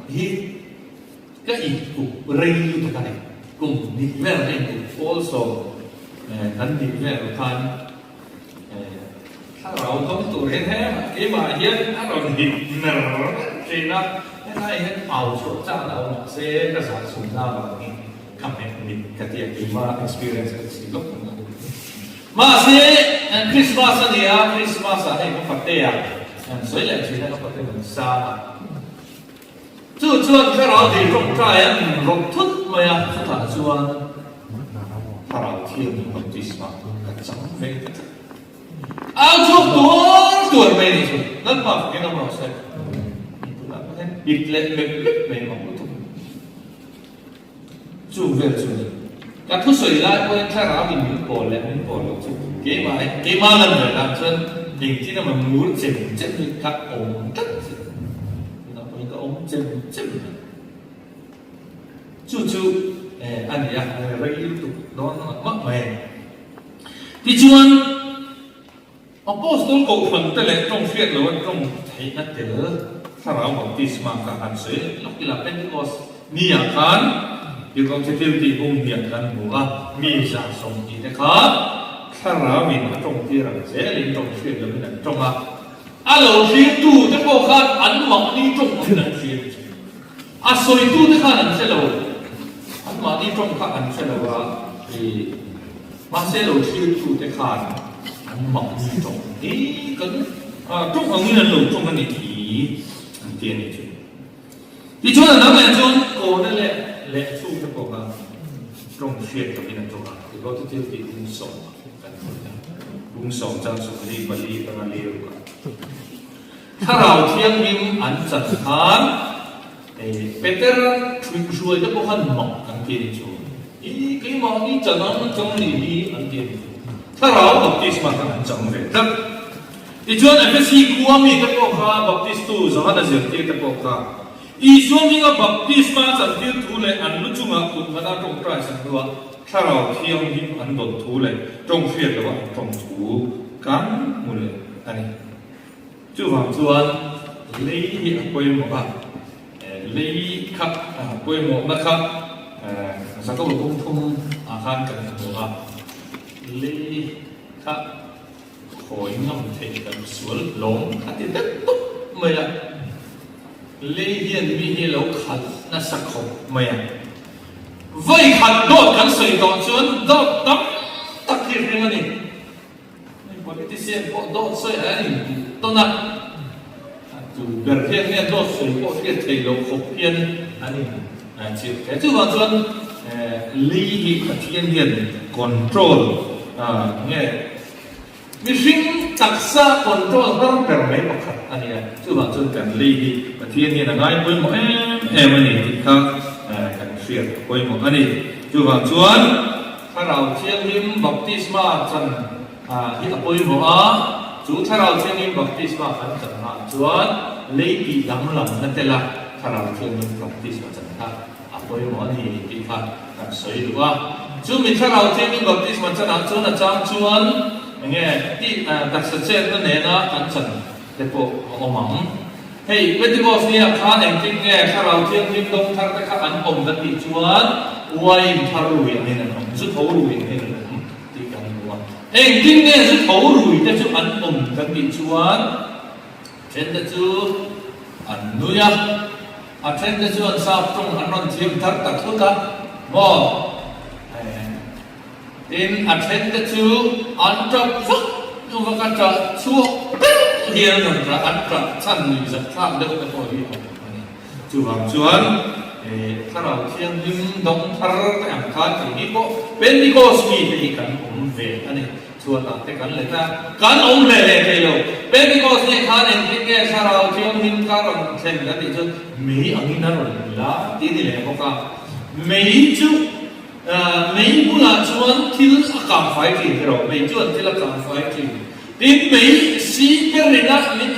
hi ka inkup rei lutuk a ni. Kum hnih vel ka inkup pawl sawm kan nih vel khan thlarau dawng tur hian hemah keimah hian a rawn hit mer thin a, helai hian au chhuah chak a awm mahse ka zah chhunna avangin Ka hmet mit ka ti a, keimah experience ka ti lawk ang a. Mahse, Christmas a ni a, Christmas ah hei ka fate a, an sawi leh thin a, ka fate an sang a. Chu chuan thlarau dil tawngtai an rawp thut mai a, chutah chuan thlarau thianghlim baptisma ka chang ve ta tlat. Au chhuak tuar tuar mai a nih chu, Lalpa fakin awm rawh se. Tunah pawh hian pit leh mep mep mai mak lutuk. Chu vel chu ni. Ka thusawi lai pawhin thlarau in min pawl leh min pawl loh chu keimah hi keimah lan ve dan chuan engtin emaw mur chem chem hi ka awm tlat chi. Tunah pawhin ka awm chem chem mai. Chu chu a ni a, rei lutuk dawn mah mah mai. Tichuan. Apostol kohhran te leh tawng hriat lo a tawng theihna tel thlarau baptisma kha han sawi leh lawk ila Pentecost ni ah khan Tirhkoh che thil tih bung hniah kan hmu a, mi 120 te kha thlarau in a tawng tir ang zel in tawng hriat lo in an tawng a, a lo thlir tu te pawh khan an mahni tawng ang in an thlir. A sawitute khan an hre lo, anmahni tawng kha an hre lo a, ih, mahse lo thiltute khan anmahni tawng hi kan tawng angin an lo tawng a ni tih an ti a ni chu. Tichuan a dang leh chuan kawna leh lehchhungte pawh kha tawng hriat lovin an tawng a, tichuan thil tih bungsawm kan hmu leh a, bungsawm chang 24 atanga liruk a. Thlarau Thianghlim an chan khan Peter ṭhuihhruai te pawh khan mak an ti a ni chu. I keimahni chan ang chang ni hi an ti a ni chu. Thlarau baptisma khan an chang ve tlat. Tichuan Ephesi khua mite pawh kha Baptistu Johana zirtir te pawh kha Isua hminga baptisma chantir thu leh an lu chungah kut nghana ṭawngṭai sak hnuah Thlarau Thianghlim an dawn thu leh ṭawng hriat loha an ṭawng thu kan hmu leh a ni. Chuvang chuan lei hi a pawimawh a, lei kha pawimawhna kha Jakoba bung thum ah khan kan hmu a, lei kha khawi ngam theih kan sual hlawm a ti deuh tawp mai a, lei hian mi hi a lo khalh nasa khawp mai a. Vawi khat dawt kan sawi tawh chuan dawt tam tak hi ring a ni. Politician pawh dawt sawi an inpuh tawn a, tu ber hian nge dawt sawi pawh hriat theih loh khawp hian an inchirh thei. Chuvang chuan lei hi Pathian hian control nge mihring taksa control har ber mai pakhat a ni a, chuvang chuan kan lei hi Pathian hian a ngai pawimawh em em a ni tih kha kan hriat pawimawh a ni. Chuvang chuan. Thlarau Thianghlim baptisma chan hi a pawimawh a, chu Thlarau Thianghlim baptisma kan chan hah chuan lei tih danglamna tela Thlarau Thianghlim baptisma chan kha a pawimawh a ni tih kha kan sawi duh a. Chumi Thlarau Thianghlim baptisma chanah chuan a chang chuan enge tih taksa chetna nena kan chan te pawh a awm ang. Hei, Pentecost ni ah khan engtin nge Thlarau Thianghlim dawng thar te kha an awm kan tih chuan uain thar rui angin an awm, zu tho rui angin an awm tih kan hmu a. Engtin nge zu tho rui te chu an awm kan tih chuan a then te chu an nui a, a then te chuan sap tawng an rawn thiam thar ta thut a maw? Tin, a thente chu an ṭap vak vak a, ṭah chhuak deuh hian an rawn ṭah, an ṭah chhan nuih zat thlak deuh te pawh hi a awm a ni. Chuvang chuan Thlarau Thianghlim dawng thar te ang khan keini pawh Pentecost mite hi kan awm ve a ni. Chhuatah te kan let a, kan awm hle hle thei lo. Pentecost ni khan engtin nge Thlarau Thianghlim ka rawn thlen kan tih chuan mei angin a rawn la tih a ni leh bawk a. Mei chu mei bulah chuan thil a kang fai thin kher lo, mei chuan thil a kang fai thin. Tin, mei si ber ina min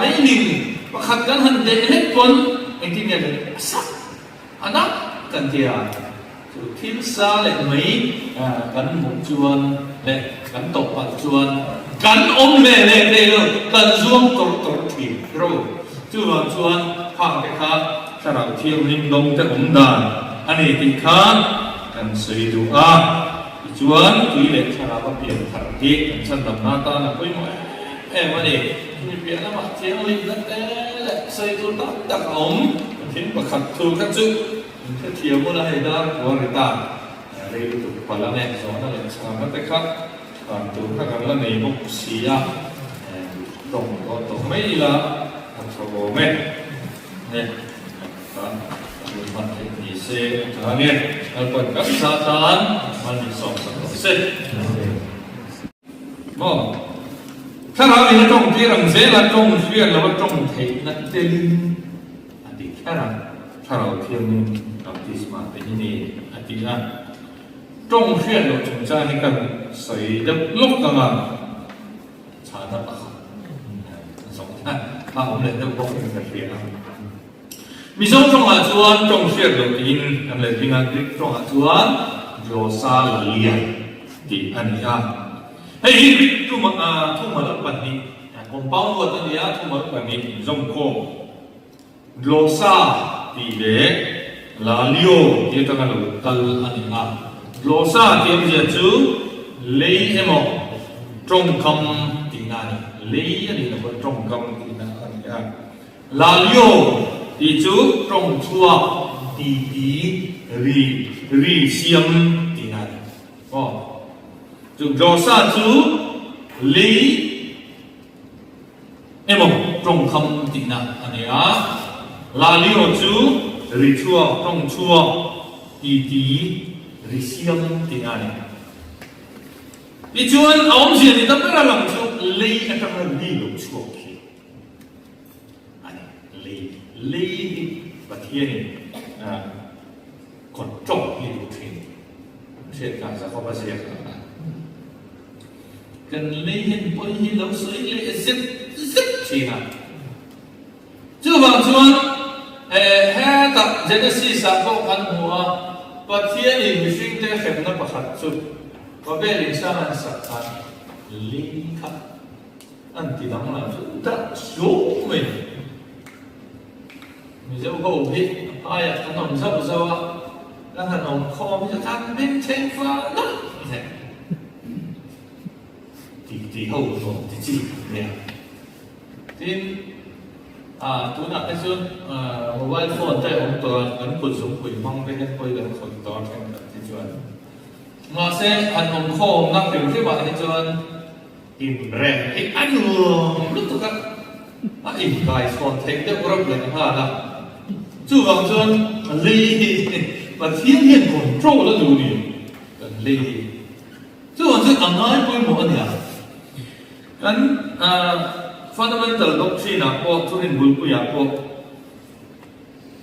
mei ling pakhat kan han deh hlek pawn engtin nge kan a sak A nak kan ti a, chu thil sa leh mai kan hmuh chuan leh kan tawh palh chuan kan awm hle hle thei lo, kan zuam tawrh tawrh thin ro. Chuvang chuan khang te kha Thlarau Thianghlim dawng te awm dan a ni tih kha kan sawi duh a. Tichuan tui leh Thlarau a pian thar hi kan chhandamna atan a pawimawh em em a ni. Chumi piah lamah thianghlimna te leh sawi tur tam tak a awm. Pathian pakhat thu kha chu in hrethiam ula hei dar kua ri ta rei lutuk palh ang e, zawhna leh chhana te kha dan tur kha kan la nei bawk si a, tawng dawn tawh mai ila a tha awm e. Ne kha a hun hman theih ni se a tha ang e, Lalpan kan sa tan hman min sawmsak rawh se. Maw? Thlarau in a tawng tir ang zel a, tawng hriat lo a tawng theihna telin a ti kher a, Thlarau Thianghlim baptisma te hi ni a ti a. Tawng hriat loh chungchang hi kan sawi deuh lawk ang a, chhana pakhat zawhna a awm leh deuh bawk in ka hria a. Mizo tawngah chuan tawng hriat loh tiin kan leh ding a, Greek tawngah chuan glossolalia tih a ni a. Hei hi Greek thumal pahnih, compound word a ni a, thumal pahnih inzawmkhawm glossa tih leh lalio tih atanga lo kal a ni a. Glossa tih awmzia chu lei emaw tawngkam tihna a ni, lei a nih loh pawn tawngkam tihna a ni a. Lalio tih chu tawng chhuak titi ri ri siam tihna a ni. Aw. Chu glossa chu lei emaw tawngkham tihna a ni a. Lalio chu ri chhuak tawng chhuak titi ri siam tihna a ni. Tichuan a awmzia ni ta ber a lang chu lei atanga ri lo chhuak khi. A ni, lei, lei hi Pathianin control hi duh thin. Hriat khan Jakob a ziak ang a. Kan lei hian pawi hi lo sawi leh zet zet thin a. Chuvang chuan hetah Genesis ah pawh kan hmu a, Pathianin mihringte hremna pakhat chu Babel in sang an sak khan lei kha An ti danglam chu dah suau mai. Mizo ho hi a phaiah kan awm zauh zauh a, kan han awm khawm hi chu kan beng chheng fal a ni. Ti ti ho nuam ti chi kan nia. Tin, ah tunah te chuan mobile phone te a awm tawh a, kan kut zungpui hmang te hian pawi kan khawih tawh a thenkhat hi chuan. Mahse, han awm khawmna hrim hrimah hi chuan Inrem hi a nuam lutuk a, a inkaichhawn theih deuh reuh leh nghal a. Chuvang chuan lei hi Pathian hian control a duh ni kan lei hi. Chuvang chuan a ngai pawimawh a nia. Kan fundamental doctrine ah pawh thurin bulpuiah pawh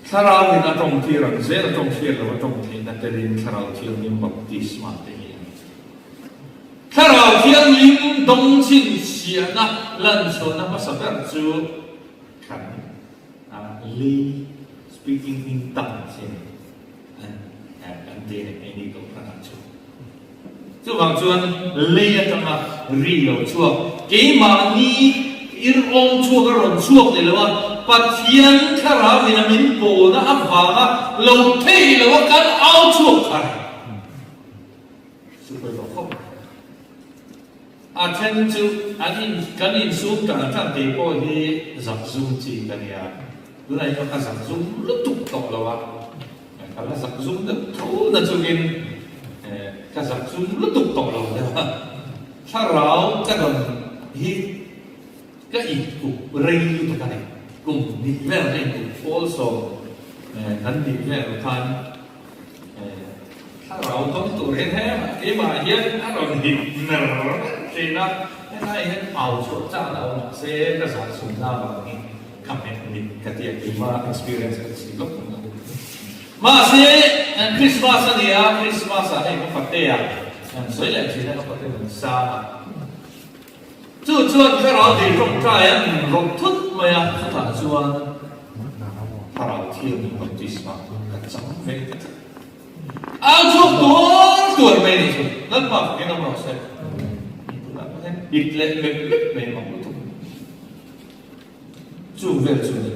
Thlarau in a tawng tir ang zel a tawng hriat lo a tawng theihna telin Thlarau Thianghlim baptisma te hi a ni. Thlarau Thianghlim dawng chhinchhiahna lanchhuahna hmasa ber chu kan lei speaking in tongues hi a ni kan ti a ni hei ni kohhranah chu. Chuvang chuan lei atanga ri lo chhuak keimahni irawng chhuak a rawn chhuak ni lo a, Pathian Thlarau in a min pawlna avanga lo thei lo a kan au chhuak thar. Chu pawimawh khawp mai. A then chu an in kan insum tan tan kei pawh hi zakzum chi ka nia. Tunah hian ka zakzum lutuk tawh lo a, ka la zakzum deuh tho na chungin ka zakzum lutuk tawh lo deuh a. Thlarau ka rawn hi ka inkup rei lutuk a ni. Kum hnih vel ka inkup fawlsawm kan nih vel khan. Thlarau dawng tur hian hemah keimah hian a rawn hip mer thin a, helai hian au chhuah chak a awm mahse ka zah chhunna avangin ka hmet mit ka ti a, keimah experience ka chhi lawk ang a. Mahse Christmas a ni a, Christmas ah hei ka patea an sawi leh thin a, ka pate nun sang a. Chu chuan Thlarau dil tawngtai an rawt thut mai a, chutah chuan Thlarau Thianghlim baptisma ka chang ve ta tlat. Au chhuak tuar tuar mai ni chu Lalpa fakin awm rawh se. Tunah pawh hian it leh mep mep mai mak lutuk. Chung vel chu ni.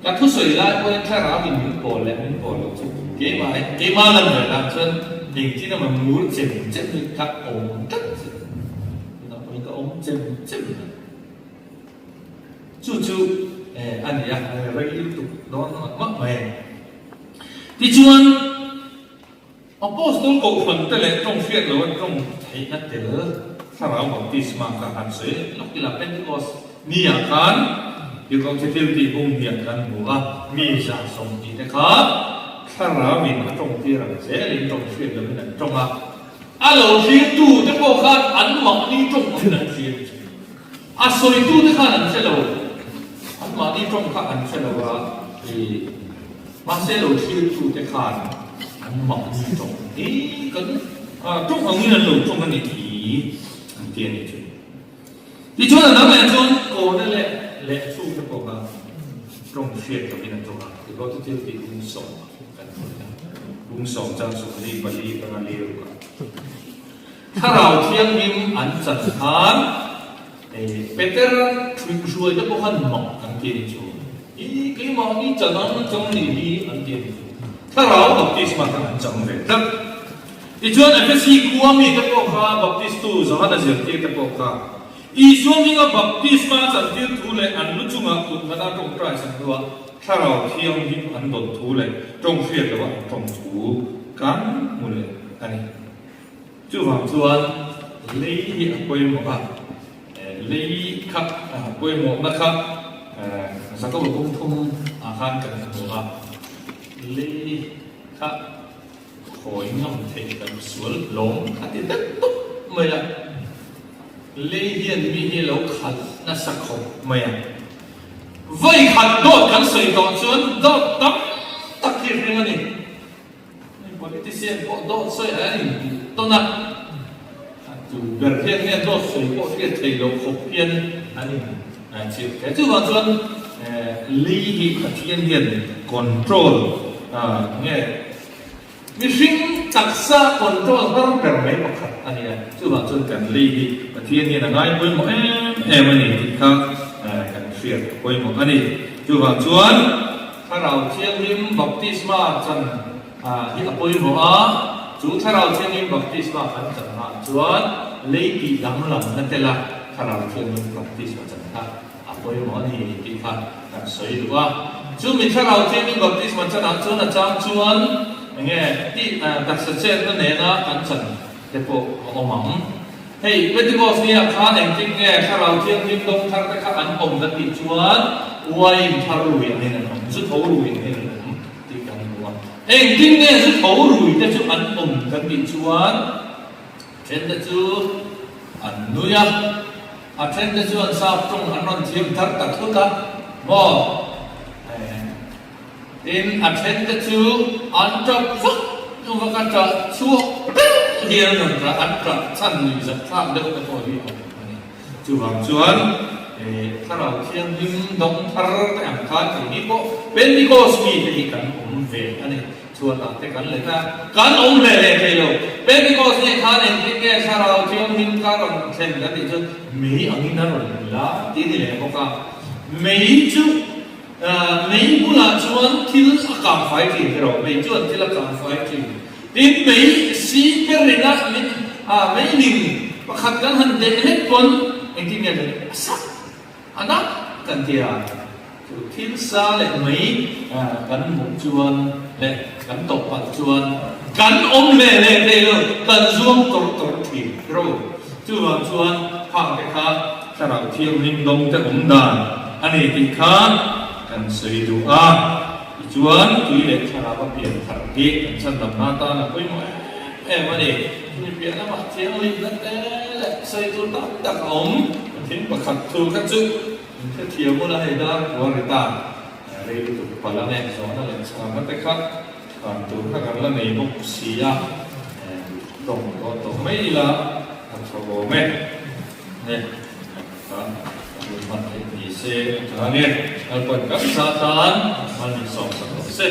Ka thusawi lai pawhin thlarau in min pawl leh min pawl loh chu keimah hi keimah lan ve lah chuan engtin emaw mur chem chem hi ka awm tlat chu tunah pawhin ka awm chem chem mai. Chu chu a ni a, rei lutuk dawn mah mah mai a ni. Tichuan. Apostol kohhran te leh tawng hriat lo an tawng theihna tel thlarau baptisma kha han sawi leh lawk ila Pentecost ni ah khan Tirhkohte thil tih bung hniah kan hmu a, mi 120 te kha thlarau in a tawng tir ang zel in tawng hriat lo in an tawng a, a lo thlir tu te pawh khan an mahni tawng ang in an thlir. A sawitute khan an hre lo, anmahni tawng kha an hre lo a, ih, mahse lo thlirtute khan anmahni tawng hi kan tawng angin an lo tawng a ni tih an ti a ni chu. Tichuan a dang leh chuan kawrte leh lehchhungte pawh kha tawng hriat lovin an tawng a, tichuan chu thil tih bungsawm kan hmu leh a, bungsawm chang 44 panga liruk a. Thlarau Thianghlim an chan khan Peter ṭhuihhruai te pawh khan mak an ti a ni chu. I keimahni chan ang chang nih hi an ti a ni chu. Thlarau baptisma khan an chang ve tlat. Tichuan Ephesi khua mite pawh kha Baptistu Johana zirtir te pawh kha Isua hminga baptisma chantir thu leh an lu chungah kut nghana ṭawngṭai sak hnuah Thlarau Thianghlim an dawn thu leh ṭawng hriat loha an ṭawng thu kan hmu leh a ni. Chuvang chuan lei hi a pawimawh a, lei kha pawimawhna kha Jakoba bung thum ah khan kan hmu a, lei kha khawi ngam theih kan sual hlawm a ti deuh tawp mai a, lei hian mi hi lo khalh nasa khawp mai a. Vawi khat dawt kan sawi tawh chuan dawt tam tak hi hring a ni. Politician pawh dawt sawi an inpuh tawn a, a tu ber hian nge dawt sawi pawh hriat thei loh khawp hian an inchirh thei. Chuvang chuan lei hi Pathian hian control nge mihring taksa control har ber mai pakhat a ni a, chuvang chuan kan lei hi Pathian hian a ngai pawimawh em em a ni tih kha kan hriat a pawimawh a ni. Chuvang chuan. Thlarau Thianghlim baptisma chan hi a pawimawh a, chu Thlarau Thianghlim baptisma kan chan hah chuan lei tih danglamna tela Thlarau Thianghlim baptisma chan kha a pawimawh a ni tih kha kan sawi duh a. Chumi Thlarau Thianghlim baptisma chanah chuan a chang chuan enge tih taksa chetna nena kan chan te pawh a awm ang. Hei, Pentecost ni ah khan engtin nge Thlarau Thianghlim dawng thar te kha an awm kan tih chuan uain thar rui angin an awm, zu tho rui angin an awm tih kan hmu a. Engtin nge zu tho rui te chu an awm kan tih chuan a then te chu an nui a, a then te chuan sap tawng an rawn thiam thar ta thut a maw? Tin, a thente chu an ṭap vak vak a, ṭah chhuak deuh hian an rawn ṭah, an ṭah chhan nuih zat thlak deuh te pawh hi a awm a ni. Chuvang chuan Thlarau Thianghlim dawng thar te ang khan keini pawh Pentecost mi te hi kan awm ve a ni. Chhuatah te kan let a, kan awm hle leh thei lo. Pentecost ni khan engtin nge Thlarau Thianghlim kha rawn thlen kan tih chuan mei angin a rawn la ti ni leh bawk a. Mei chu Mei bulah chuan thil a kang fai thin kher aw, mei chuan thil a kang fai thin. Tin, mei si ber ina min mei ling pakhat kan han deh hlek pawn engtin nge kan a sak a nak kan ti a. Chu thil sa leh mei kan hmuh chuan leh kan tawh palh chuan kan awm hle hle thei lo, kan zuam tawrh tawrh thin kher aw. Chuvang chuan khang te kha Thlarau Thianghlim dawng te awm dan a ni tih kha kan sawi duh a, tichuan tui leh thlarau a pian thar hi kan chhandamna atan a pawimawh em em a ni. Chumi piah lamah thianghlimna te leh sawi tur tam tak a awm. Pathian pakhat thu kha chu min hrethiam ula hei dar kua ri ta. Rei lutuk palh ang e, zawhna leh chhana te kha chhan tur kha kan la nei bawk si a, tawng tawh tawh mai ila a tha awm e. Ne, ka hun hman theih ni se a tha nge, Lalpawn kan za tan mal min sawmsak rawh se.